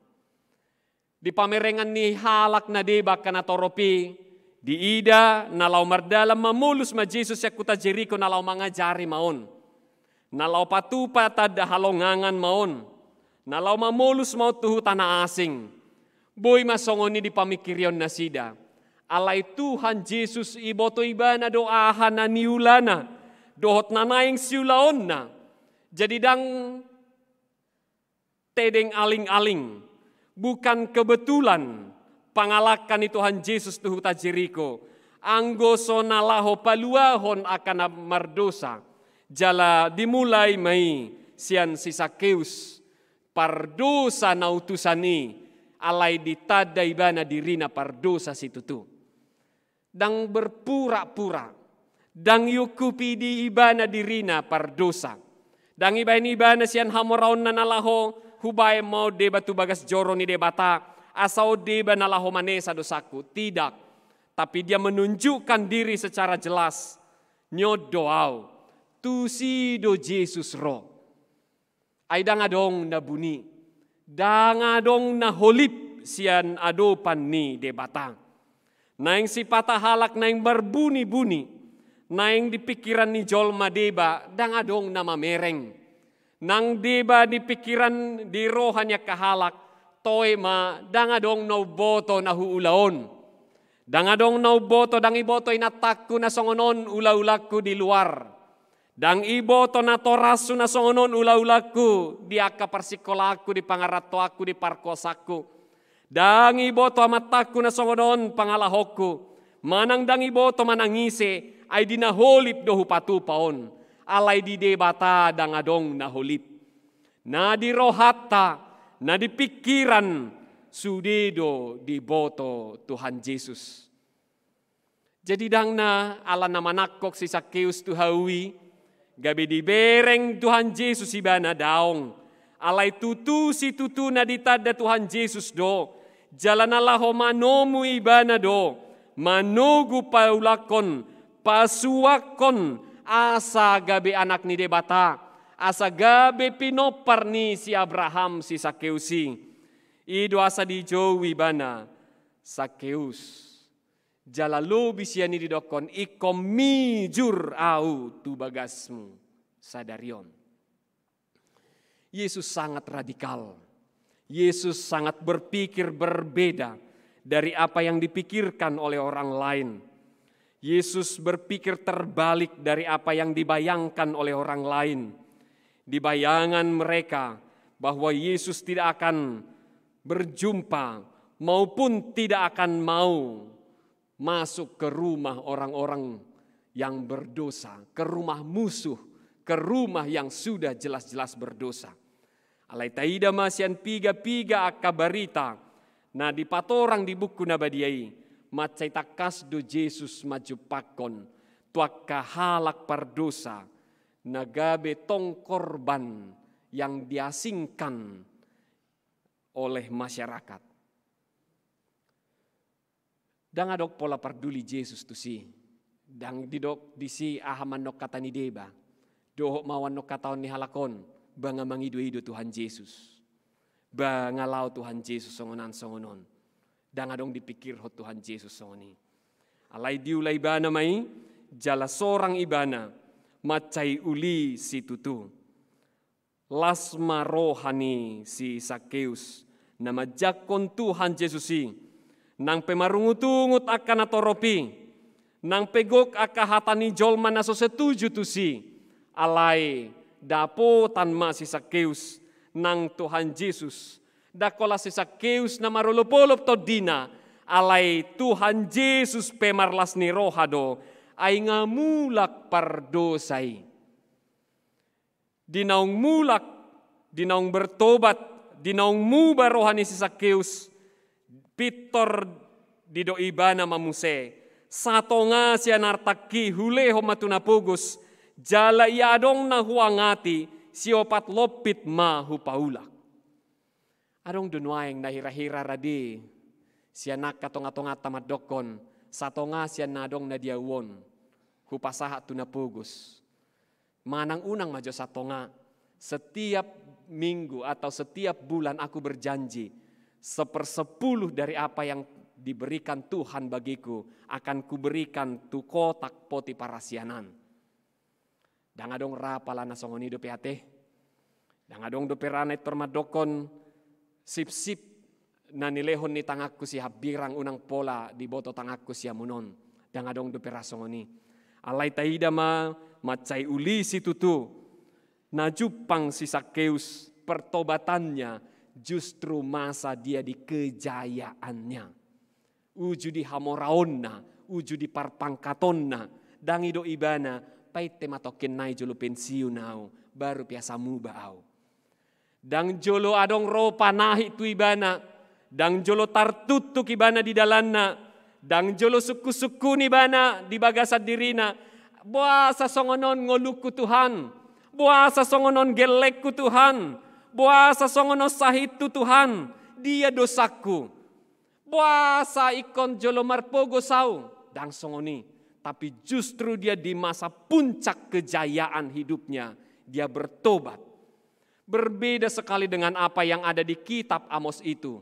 Di pamerengan ni halak na deba angka na torop i, diida na laho mardalan mamolus ma Jesus sian huta Jeriko, na laho mangajari ma on. Na laho patupa tanda halongangan ma on. Na laho mamolus ma on tu huta na asing. Boi ma songon i di pamingkirion nasida. Alai Tuhan Jesus iboto ibana do aha na niulana, dohot na naeng siulaonna. Jadi ndang tedeng aling-aling, bukan kebetulan pangalangka ni Tuhan Jesus tu huta Jeriko, anggo so na laho paluahon angka na mardosa, jala dimulai ma i sian si Zakheus, pardosa na utusan i, alai ditanda ibana dirina pardosa situtu. Ndang berpura-pura, ndang iungkupi di ibana dirina pardosa. Ndang ibaen ibana sian hamoraonna na laho hubaen ma on deba tu bagas joro ni Debata, asa on deba na laho manesa dosangku. Tidak. Tapi dia menunjukkan diri secara jelas. Ni on do au. Tusi do Jesus ro. Ai ndang adong na buni, ndang adong na holip sian adopan ni Debata. Naeng sipata halak naeng marbuni-buni, naeng di pingkiran ni jolma deba ndang adong na mamereng. Nang deba di pingkiran, di roha ni angka halak, toe ma, ndang adong na umboto na huula on. Ndang adong na umboto, ndang iboto inantangku na songon on ula-ulangku di luar. Ndang iboto natorashu na songon on ula-ulangku di angka parsikolaanku, di pangarantoanku, di parkosangku. Ndang iboto amantangku na songon on pangalahonku. Manang ndang iboto manang ise, ai di na holip do hupatupa on. Alai di Debata ndang adong na holip. Na di rohanta, na di pingkiran, sude do diboto Tuhan Jesus. Jadi ndang na ala na manangkok si Zakheus tu hau i, gabe dibereng Tuhan Jesus ibana, daong. Alai tutu situtu na ditanda Tuhan Jesus do, jala na laho manomu ibana do, manogu paulakkon, pasuakkon, asa gabe anak ni Debata, asa gabe pinompar ni si Abraham si Zakheus i. I do asa dijou ibana, Zakheus. Jala lobi sian i didokkon, ingkon mijur au tu bagasmu sadari on. Yesus sangat radikal. Yesus sangat berpikir berbeda dari apa yang dipikirkan oleh orang lain. Yesus berpikir terbalik dari apa yang dibayangkan oleh orang lain. Di bayangan mereka bahwa Yesus tidak akan berjumpa maupun tidak akan mau masuk ke rumah orang-orang yang berdosa, ke rumah musuh, ke rumah yang sudah jelas-jelas berdosa. Alai taida ma sian piga-piga angka barita na dipatorang di buku na badia i, mansai tangkas do Jesus manjumpakkon tu angka halak pardosa na gabe tong korban yang diasingkan oleh masyarakat. Ndang adong pola parduli Jesus tusi. Ndang didok disi aha ma annon hata ni deba dohot ma annon hata ni halak on, ba nga mangido-ido Tuhan Jesus, ba nga laho Tuhan Jesus songon an songon on. Ndang adong dipikirhon Tuhan Jesus songon i. Alai diula ibana ma i, jala sorang ibana mansai uli situtu. Las ma roha ni si Sakkeus na manjangkon Tuhan Jesus i. Nang pe marungut-ungut angka natorop i, nang pe gok angka hata ni jolma na so setuju tusi, alai dapotan ma si Sakkeus nang Tuhan Jesus. Ndang holan si Sakkeus na marolop-olop tondina, alai Tuhan Jesus pe marlas ni roha do, ai nga mulak pardosa i. Di naung mulak, di naung bertobat, di naung muba roha ni si Sakkeus, pintor didok ibana ma muse, satonga sian artangki hulehon ma tu na pogos, jala ia adong na huangati, siopat lompit ma hupaulak. Adong do nuaeng na hira-hira rade sian angka tonga-tonganta mandokkon, satonga sian na adong na di au on hupasahat tu na pogos. Manang unang ma jo satonga. Setiap minggu atau setiap bulan aku berjanji, sepersepuluh dari apa yang diberikan Tuhan bagiku akan kuberikan tu kotak poti parasianan. Ndang adong ra pala na songon i dope ate. Ndang adong dope ra na pintor mandokkon sipsip na nilehon ni tanganku sihambirang unang pola diboto tanganku siamun on. Ndang adong dope ra songon i. Alai taida ma mansai uli situtu na jumpang si Sakkeus pertobatannya justru masa dia di kejayaannya. Uju di hamoraonna, uju di parpangkatonna, ndang didok ibana, painte ma tongkin nai jolo pensiun au, baru pe asa muba au. Ndang jolo adong ro panahit tu ibana, ndang jolo tartuktuk ibana di dalanna, ndang jolo sungkun-sungkun ibana di bagasan dirina, boasa songon on ngolungku Tuhan, boasa songon on gellengku Tuhan, boasa songon on sahithu Tuhan, dia dosangku. Boasa ingkon jolo marpogos au? Ndang songon i. Tapi justru dia di masa puncak kejayaan hidupnya, dia bertobat. Berbeda sekali dengan apa yang ada di kitab Amos itu.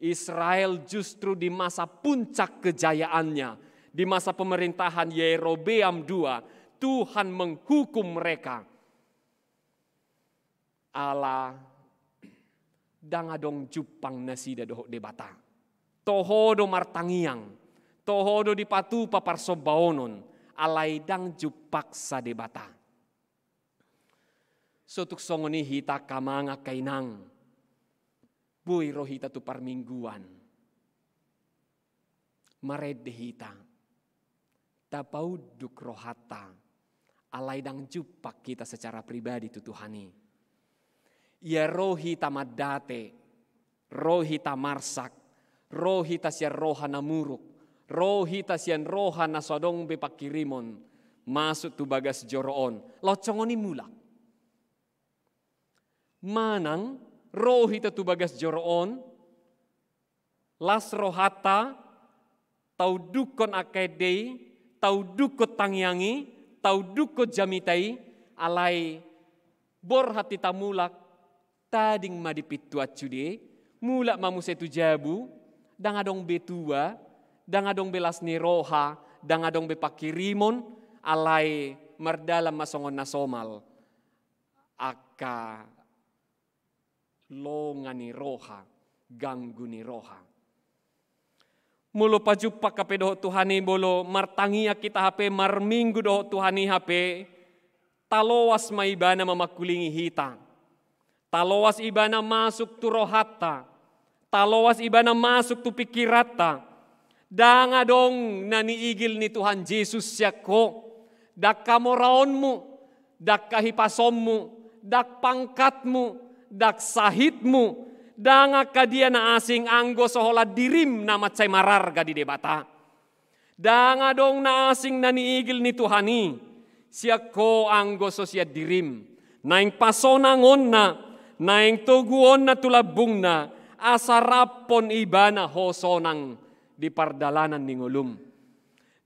Israel justru di masa puncak kejayaannya, di masa pemerintahan Yerobeam dua, Tuhan menghukum mereka. Ala ndang adong jumpang nasida dohot Debata. Toho do martangiang, toho do dipatupa parsombaonon, alai ndang jumpaksa Debata. So tung songon i hita angka amang angka inang, boi ro hita tu parmingguan. Marende hita, tapaunduk rohanta, alai ndang jumpang hita secara pribadi tu Tuhan i. Ia ro hita mandate, ro hita marsak, ro hita sian roha na muruk, ro hita sian roha na so adong be pangkirimon masuk tu bagas joro on, laos songon i mulak. Manang ro hita tu bagas joro on, las rohanta, taundukkon angka ende i, taundukkon tangiang i, taundukkon jamita i, alai borhat hita mulak, tading ma di pintu an sude, mulak ma muse tu jabu, ndang adong be tua, ndang adong be las ni roha, ndang adong be pangkirimon, alai mardalan ma songon na somal angka longa ni roha, ganggu ni roha. Molo pajumpang hape dohot Tuhan i, molo martangiang hita hape, marminggu dohot Tuhan i hape, taloas ma Ibana mamangkulingi hita. Taloas Ibana masuk tu rohanta. Taloas Ibana masuk tu pingkiranta. Ndang adong na niigil ni Tuhan Jesus sian ho. Ndang hamoraonmu, ndang hahipasonmu, ndang pangkatmu, ndang sahitmu, ndang angka dia na asing, anggo so holan dirim na mansai mararga di Debata. Ndang adong na asing na niigil ni Tuhan i sian ho anggo so sian dirim. Naeng pasonangonna, naeng toguonna tu lambungna, asa rap ibana ho sonang di pardalanan ni ngolum.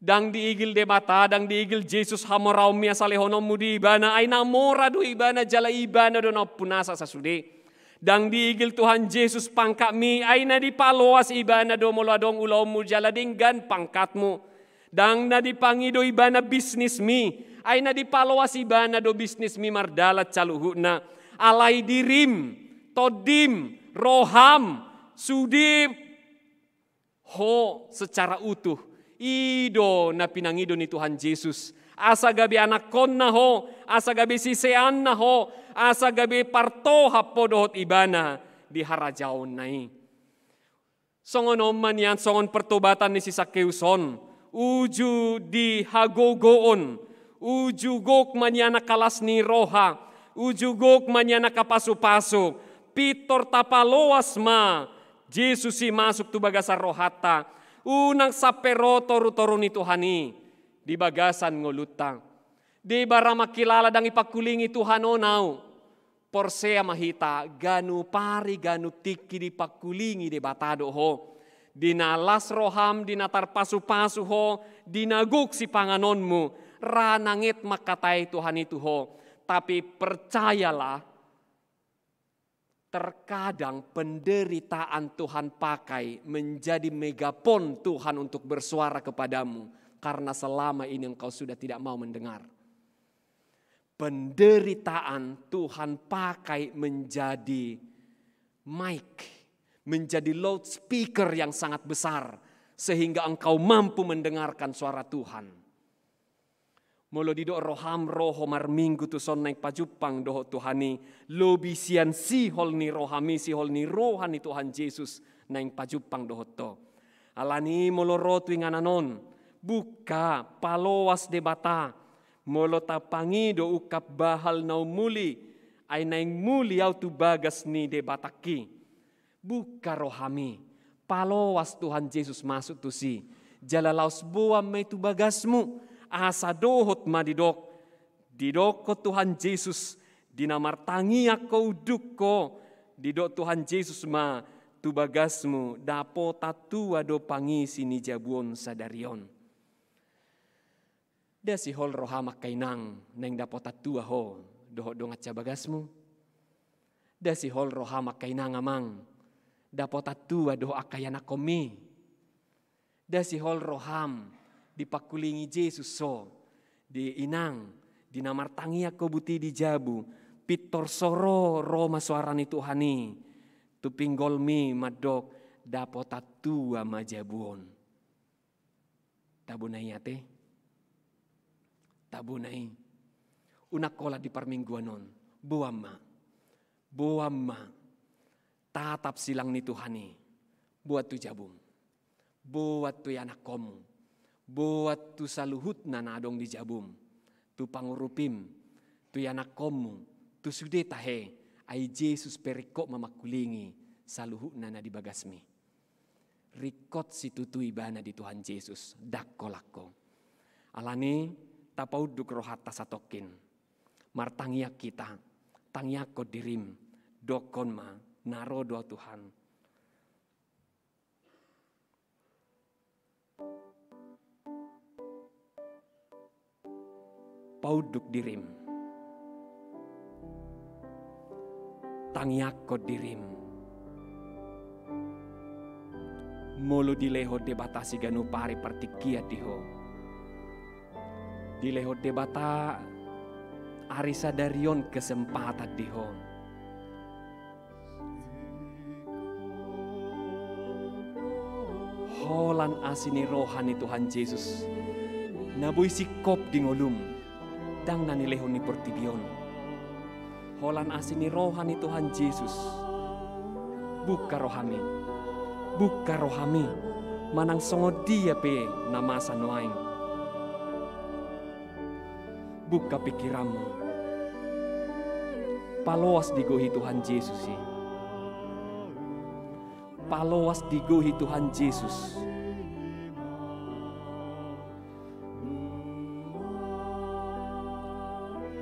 Ndang diigil Debata, ndang diigil Jesus hamoraonmi asa lehononmu di Ibana, ai na mora do Ibana jala Ibana do na ompunasa sasude. Ndang diigil Tuhan Jesus pangkatmi, ai na dipaloas Ibana do molo adong ulaonmu jala denggan pangkatmu. Ndang na dipangido Ibana bisnismi, ai na dipaloas Ibana do bisnismi mardalan saluhutna. Alai dirim, tondim, roham, sude ho secara utuh. I do na pinangido ni Tuhan Jesus. Asa gabe anakkonna ho, asa gabe siseanna ho, asa gabe partohap ho dohot Ibana di harajaonna i. Songon on ma nian songon pertobatan ni si Sakeus on, uju di hagogoon, uju gok ma nian angka las ni roha, uju gok ma nian angka pasupasu, pintor tapaloas ma Jesus i masuk tu bagasan rohanta, unang sampe ro torutoru ni Tuhan i di bagasan ngolunta. Debata mangkilala ndang dipangkulingi Tuhan on ahu. Porsea ma hita, ganup ari ganup tingki dipangkulingi Debata do ho. Di na las roham, di na tarpasupasu ho, di na gok sipanganonmu, ra nanget mangkatai Tuhan i tu ho. Tapi percayalah, terkadang penderitaan Tuhan pakai menjadi megapon Tuhan untuk bersuara kepadamu, karena selama ini engkau sudah tidak mau mendengar. Penderitaan Tuhan pakai menjadi mic, menjadi loudspeaker yang sangat besar, sehingga engkau mampu mendengarkan suara Tuhan. Molo didok roham ro ho marminggu tuson naeng pajumpang dohot Tuhan i, lobi sian sihol ni rohami, sihol ni roha ni Tuhan Jesus naeng pajumpang dohot ho. Alani molo ro tu inganan on, buka, paloas Debata. Molo tapangido ungkap bahal na umuli, ai naeng muli ahu tu bagas ni Debatangki. Buka rohami, paloas Tuhan Jesus masuk tusi. Jala laos boan ma i tu bagasmu, asa dohot ma didok, didokkon Tuhan Jesus, di na martangiang ho unduk ho, didok Tuhan Jesus ma tu bagasmu, dapotan tua do pangisi ni jabu on sadari on. Nda sihol roham angka inang naeng dapotan tua ho dohot dongan sabagasmu. Nda sihol roham angka inang amang dapotan tua dohot angka ianakkonmi. Nda sihol roham dipangkulingi Jesus ho di inang, di na martangiang ho buti di jabu, pintor so ro, ro ma soara ni Tuhan i tu pinggolmi mandok dapotan tua ma jabu on. Tabona i ate. Tabona i. Unang holan di parmingguan on. Boan ma. Boan ma. Tatap silang ni Tuhan i. Boan tu jabum. Boan tu ianakkonmu. Boan tu saluhutna na adong di jabum. Tu pangurupim. Tu ianakkonmu. Tu sude tahe. Ai Jesus pe ringkot ma mangkulingi saluhutna na di bagasmi. Ringkot situtu ibana di Tuhan Jesus, ndang holan ho. Alani, tapaunduk rohanta satongkin. Martangiang hita, tangiangkon dirim, dokkon ma, na ro do ahu Tuhan. Paunduk dirim. Tangiangkon dirim. Molo dilehon Debata siganup ari partingkian di ho. Dilehon Debata ari sadari on kesempatan di ho. Holan asi ni roha ni Tuhan Jesus, na boi singkop di ngolum, ndang na nilehon ni portibi on. Holan asi ni roha ni Tuhan Jesus, buka rohami, buka rohami, manang songon dia pe na masa nuaeng. Buka pikiranmu. Paloas digohi Tuhan Jesus i. Paloas digohi Tuhan Jesus.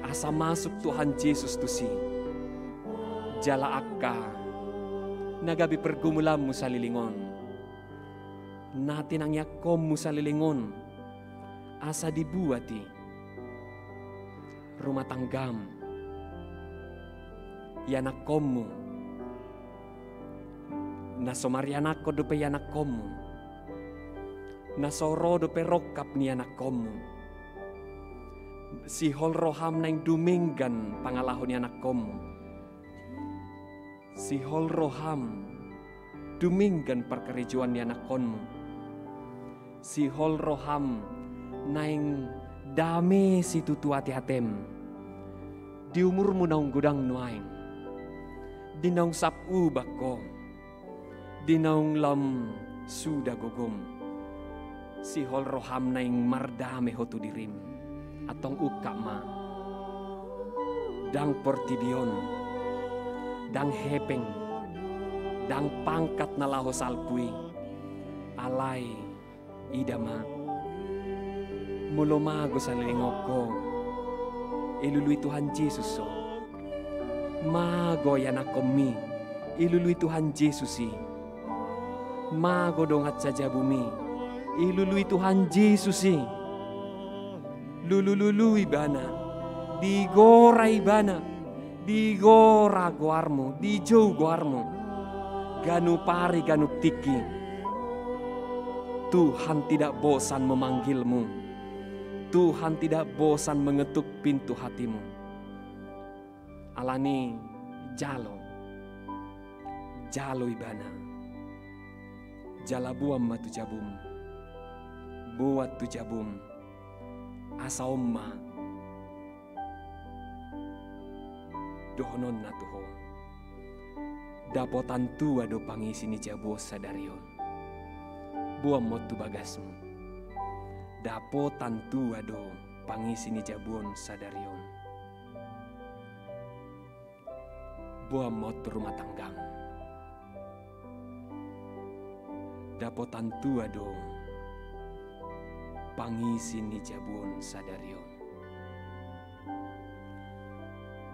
Asa masuk Tuhan Jesus tusi. Jala angka na gabe pergumulanmu saleleng on, na tinangiangkonmu saleleng on, asa dibuat i. Rumah tanggam, ianakkonmu, na so marianakhon dope ianakkonmu, na so ro dope rongkap ni ianakkonmu, sihol roham naeng dumenggan pangalaho ni ianakkonmu, sihol roham dumenggan parkarejoan ni anakkonmu, sihol roham naeng dame situtu ateatem, di umurmu naung godang nuaeng, di naung sap ubat ho, di naung lam suda gogom, sihol roham naeng mardame ho tu dirim. Antong ungkap ma. Ndang portibi on, ndang hepeng, ndang pangkat na laho salpu i. Alai ida ma, molo mago saleleng on ho, ilului Tuhan Jesus ho. Mago ianakkonmi, ilului Tuhan Jesus i. Mago dongan sajabumi, ilului Tuhan Jesus i. Lululului ibana, digora ibana, digora goarmu, dijou goarmu. Ganup ari, ganup tingki, Tuhan tidak bosan memanggilmu. Tuhan tidak bosan mengetuk pintu hatimu. Alani jalo, jalo ibana. Jala boan ma tu jabum, boan tu jabum. Asa on ma dohononna tu ho. Dapotan tua do pangisi ni jabu on sadari on. Boan ma on tu bagasmu. Dapotan tua do pangisi ni jabu on sadari on. Boan ma on tu rumah tanggam. Dapotan tua do pangisi ni jabu on sadari on.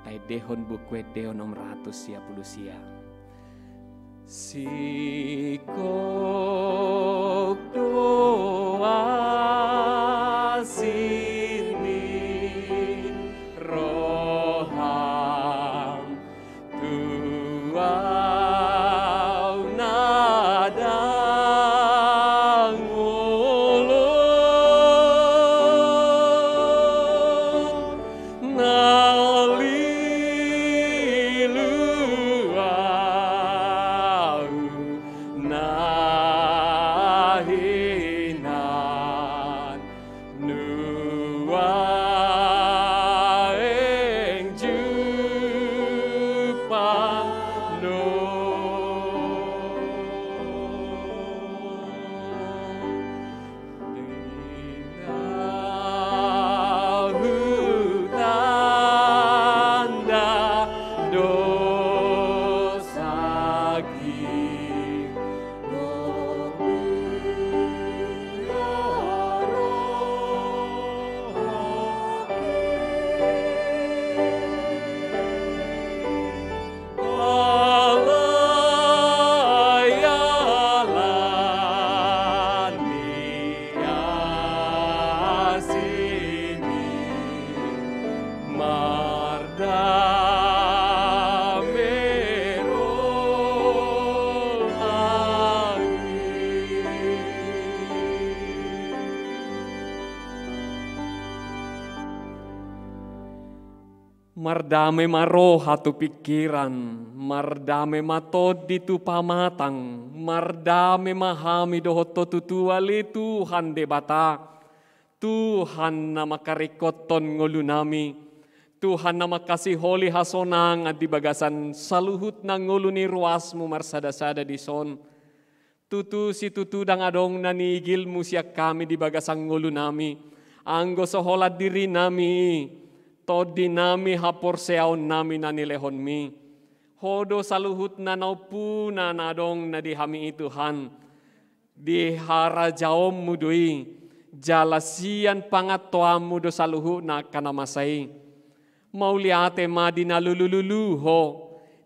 Taendehon Buku Ende onom ratus sia pulu sia. Singkop do asi ni roham tu ahu na ndang olo, na lilu ahu na hinan. Nuaeng jumpang do. Di na hutanda dosangki. Mardame ma roha tu pingkiran, mardame ma tondi tu pamatang, mardame ma hami dohot ho tutu ale Tuhan Debata. Tuhan na mangkaringkothon ngolunami, Tuhan na mangkasiholi hasonangan di bagasan saluhutna ngolu ni ruasmu marsada-sada dison. Tutu situtu ndang adong na niigilmu sian hami di bagasan ngolunami, anggo so holan dirinami, tondinami, haporseaonnami na nilehonmi. Ho do saluhutna na umpuna na adong na di hami i Tuhan. Di harajaonmu do i, jala sian pangantoanmu do saluhutna angka na masa i. Mauliate ma di na lulululu ho,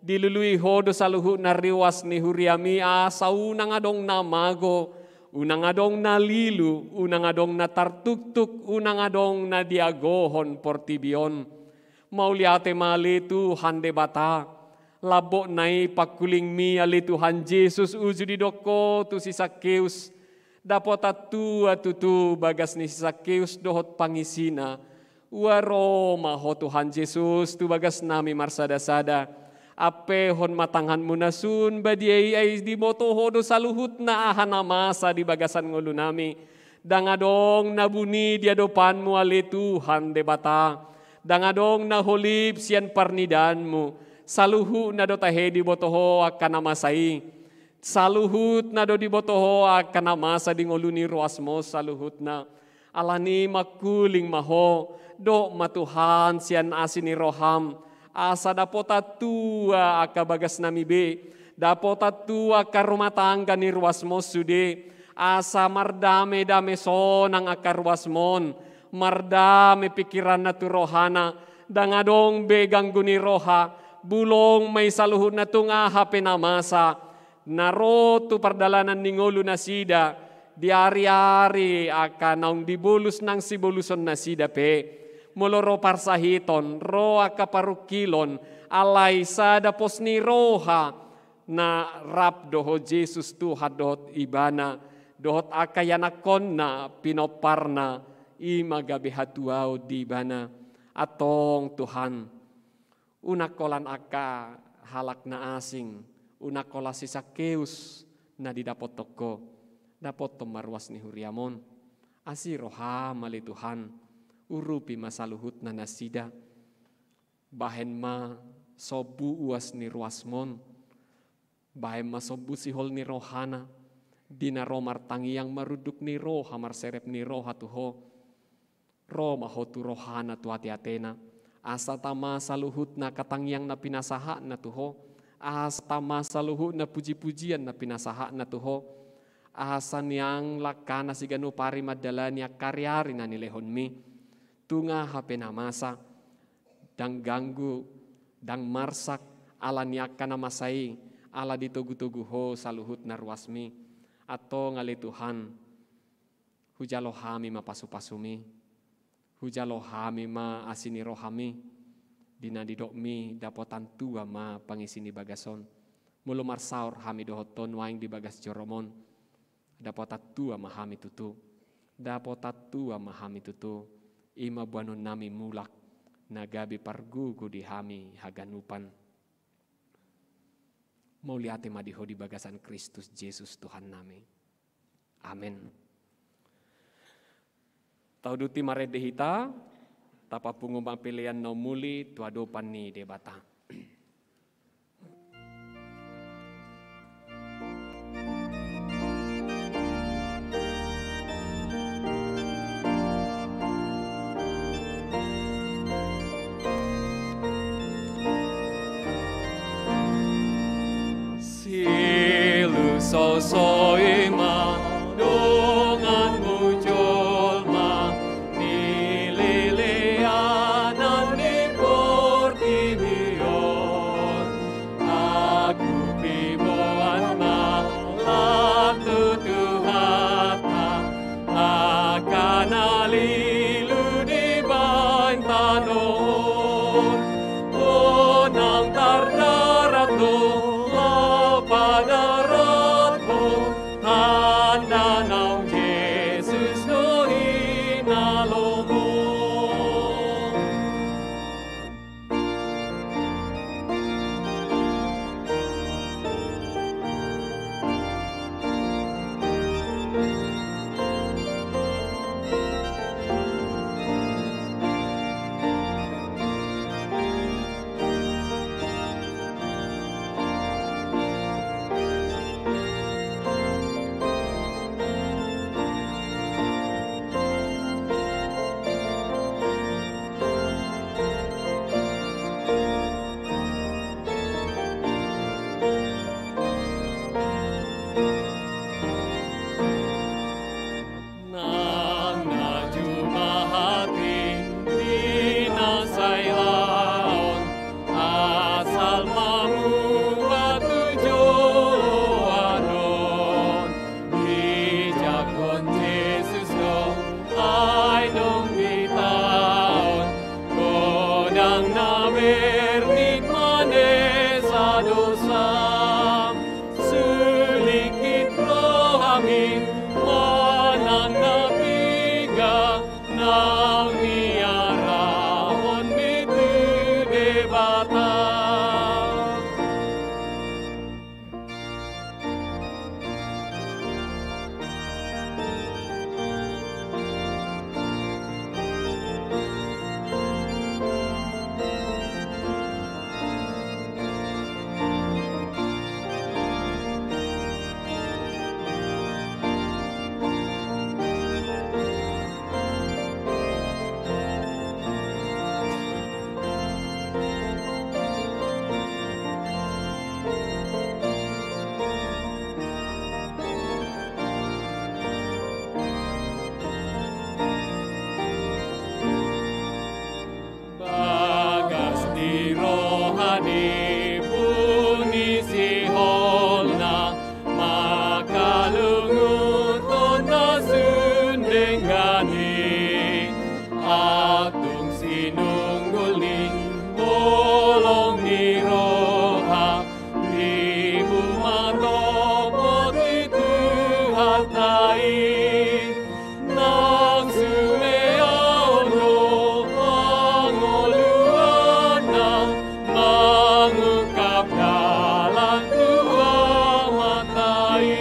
dilului ho do saluhutna ruas ni huriami asa unang adong na mago, unang adong na lilu, unang adong na tartuktuk, unang adong na diagohon portibi on. Mauliate ma ale Tuhan Debata, lambokna i pangkulingmi ale Tuhan Jesus uju didok ho tu si Sakeus, dapotan tua tutu bagas ni si Sakeus dohot pangisina. Ua ro ma ho Tuhan Jesus tu bagasnami marsada-sada. Ampehon ma tanganmu na sun badia i ai diboto ho do saluhutna aha na masa di bagasan ngolunami. Ndang adong na buni di adopanmu ale Tuhan Debata. Ndang adong na holip sian parnidaanmu. Saluhutna do tahe diboto ho angka na masa i. Saluhutna do diboto ho angka na masa di ngolu ni ruasmu saluhutna. Alani i mangkuling ma ho, dok ma Tuhan sian asi ni roham, asa dapotan tua angka bagasnami be, dapotan tua angka rumah tangga ni ruasmu sude, asa mardame-dame sonang angka ruasmon, mardame pingkiranna tu rohana, ndang adong be ganggu ni roha, bulong ma i saluhutna tung aha pe na masa, na ro tu pardalanan ni ngolu nasida, di ari-ari angka naung dibolus nang siboluson nasida pe. Molo ro parsahiton, ro angka parungkilon, alai sada pos ni roha, na rap do ho Jesus Tuhan dohot ibana, dohot angka ianakhonna pinomparna, i ma gabe hatuaon di ibana. Antong Tuhan, unang holan angka halak na asing, unang holan si Sakeus na didapothon ho, dapothon ma ruas ni huriam on. Asi roham ale Tuhan, urupi ma saluhutna nasida. Bahen ma sombu uas ni ruasmon, bahen ma sombu sihol ni rohana, di na ro martangiang marunduk ni roha, marserep ni roha tu ho. Ro ma ho tu rohana, tu ate-atena, asa tama saluhutna angka tangiang na pinasahatna tu ho, asa tama saluhutna puji-pujian na pinasahatna tu ho, asa niang langkana siganup ari mandalani angka ari-ari na nilehonmi. Tung aha pe na masa, ndang ganggu, ndang marsak, ala ni angka na masa i, ala ditogu-togu ho saluhutna ruasmi. Antong ale Tuhan, hujalo hami ma pasu-pasumi, hujalo hami ma asi ni rohami, di na didokmi dapotan tua ma pangisi ni bagas on. Molo marsaor hami dohot ho nuaeng di bagas jorom on, dapotan tua ma hami tutu, dapotan tua ma hami tutu, i ma boanonnami mulak, na gabe pargogo di hami haganupan. Mauliate ma di ho di bagasan Kristus Jesus Tuhannami. Amen. Tauduti marende hita, tapapungu ma pelean na umuli tu adopan ni Debata. Silusosoi ma donganmu jolma, nilelean ni portibi on. Agupi boan ma laho tu Tuhanta, angka na lilu dibaen tano on. Unang tardarat do laho padarathon, Dosa, sulingkit rohami manang na piga naung niarahonmi tu Debata. Bagas ni roha ni pungu ni sihol na mangkalunguthon na sun denggan i. Antung sinunggul ni holong ni roha, ribu ma topot ni Tuhanta i. Nang sumeon do hangoluanna mangungkap dalan tu Amanta i.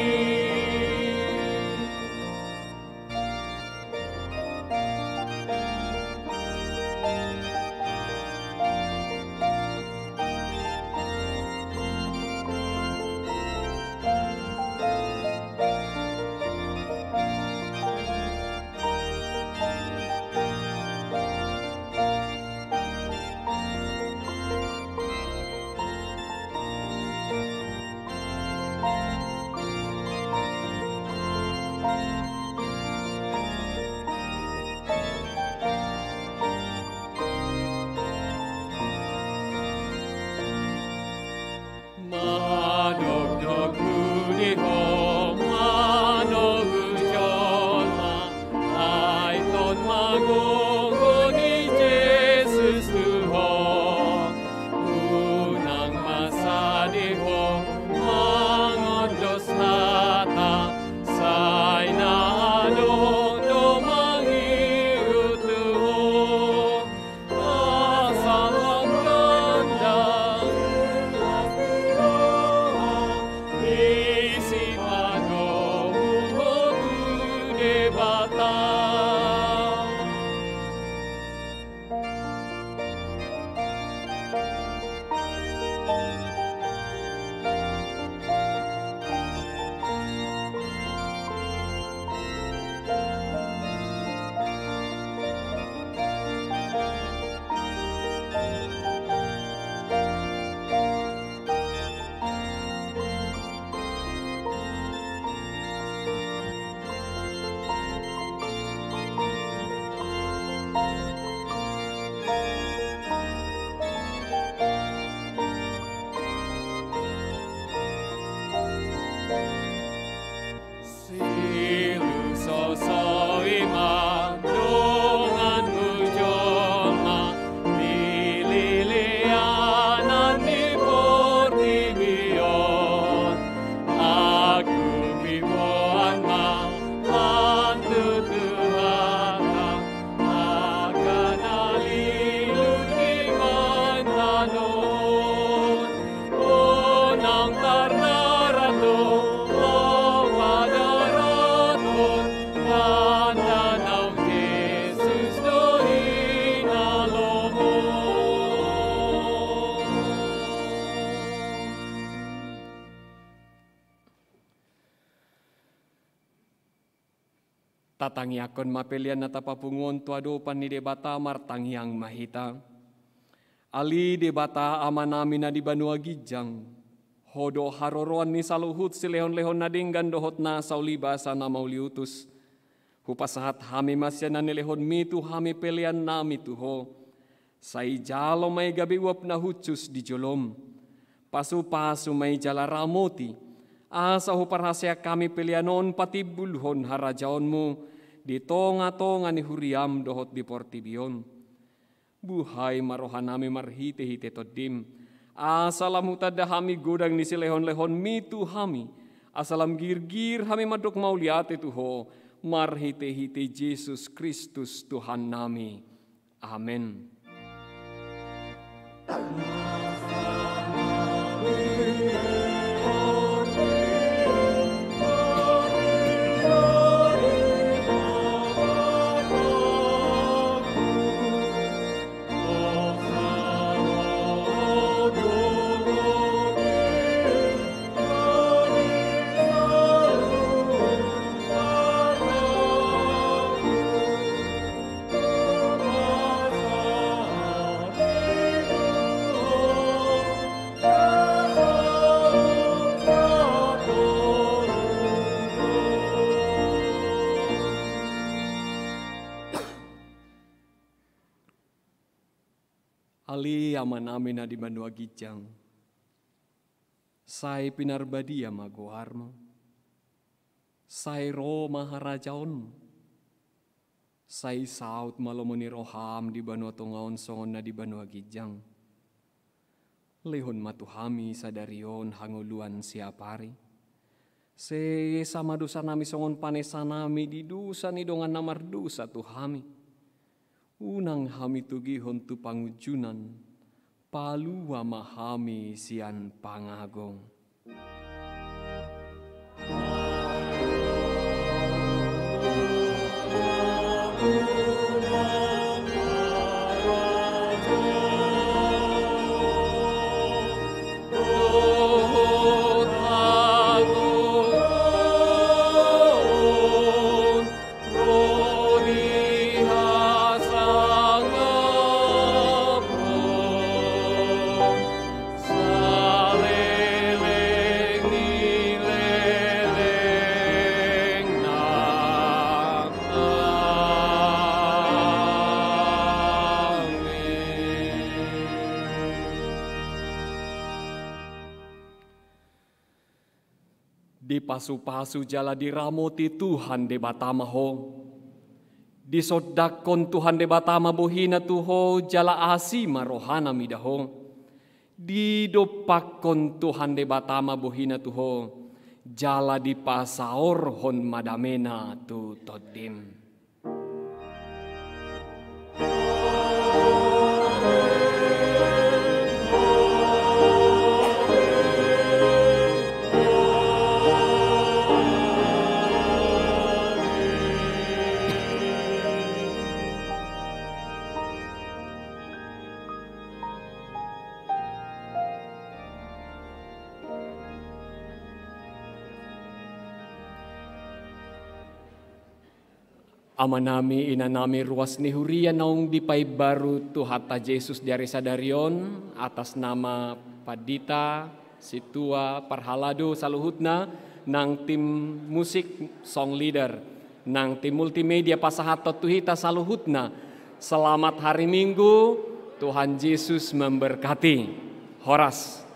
Madokdok hu di ho manogu jolma, ai ton ma gogo ni Jesus tu ho. Unang ma sadi ho mangondos hata, sai na adong do mangihut tu ho. Asa lam ganda, isi padomu ho tu Debata. Silusosoi ma donganmu jolma di lilianan ni portibi on. Angkup i boan ma lantu tu Tuhanta, angka na lilu di baen tano on. Unang tardarat do laho padarathon tanda naung Jesus do hinalomohon. Tatangiangkon ma pelean na tapapungu on tu adopan ni Debata. Martangiang ma hita. Ale Debata Amanami na di banua ginjang, Ho do haroroan ni saluhut silehonlehon na denggan dohot na saulibasa na mauliutus. Hupasahat hami ma sian na nilehonmi tu hami peleannami tu Ho. Sai jalo ma i gabe uap na hushus di jolom. Pasupasu ma i jala ramoti, asa huparhaseang hami pelean on patimbulhon harajaonmu di tongatonga ni huriam dohot di portibi on. Buhai ma rohanami marhitehite Tondim, Asa lam hutanda hami godang ni silehonlehonmi tu hami, asa lam girgir hami mandok mauliate tu Ho, marhitehite Jesus Kristus Tuhannami. Amen. Ale Amanami na di banua ginjang, sai pinarbadia ma goarMu. Sai ro ma harajaonMu. Sai saut ma lomo ni rohaM di banua tonga on songon na di banua ginjang. Lehon ma tu hami sadari on hangoluan siapari. Sesa ma dosanami songon panesanami di dosa ni dongan na mardosa tu hami. Unang hami togihon tu pangunjunan, palua ma hami sian pangago. Dipasupasu jala diramoti Tuhan Debata ma ho. Disondangkon Tuhan Debata ma bohiNa tu ho jala asi ma rohaNa mida ho. Didompakkon Tuhan Debata ma bohiNa tu ho jala dipasaorhon ma dameNa tu tondim. Amanami, inanami, ruas ni huria naung dipaimbaru Tuhanta Jesus di ari sadari on, atas nama pandita, sintua, parhalado saluhutna, nang tim musik, song leader, nang tim multimedia pasahathon tu hita saluhutna. Selamat hari Minggu, Tuhan Jesus memberkati. Horas.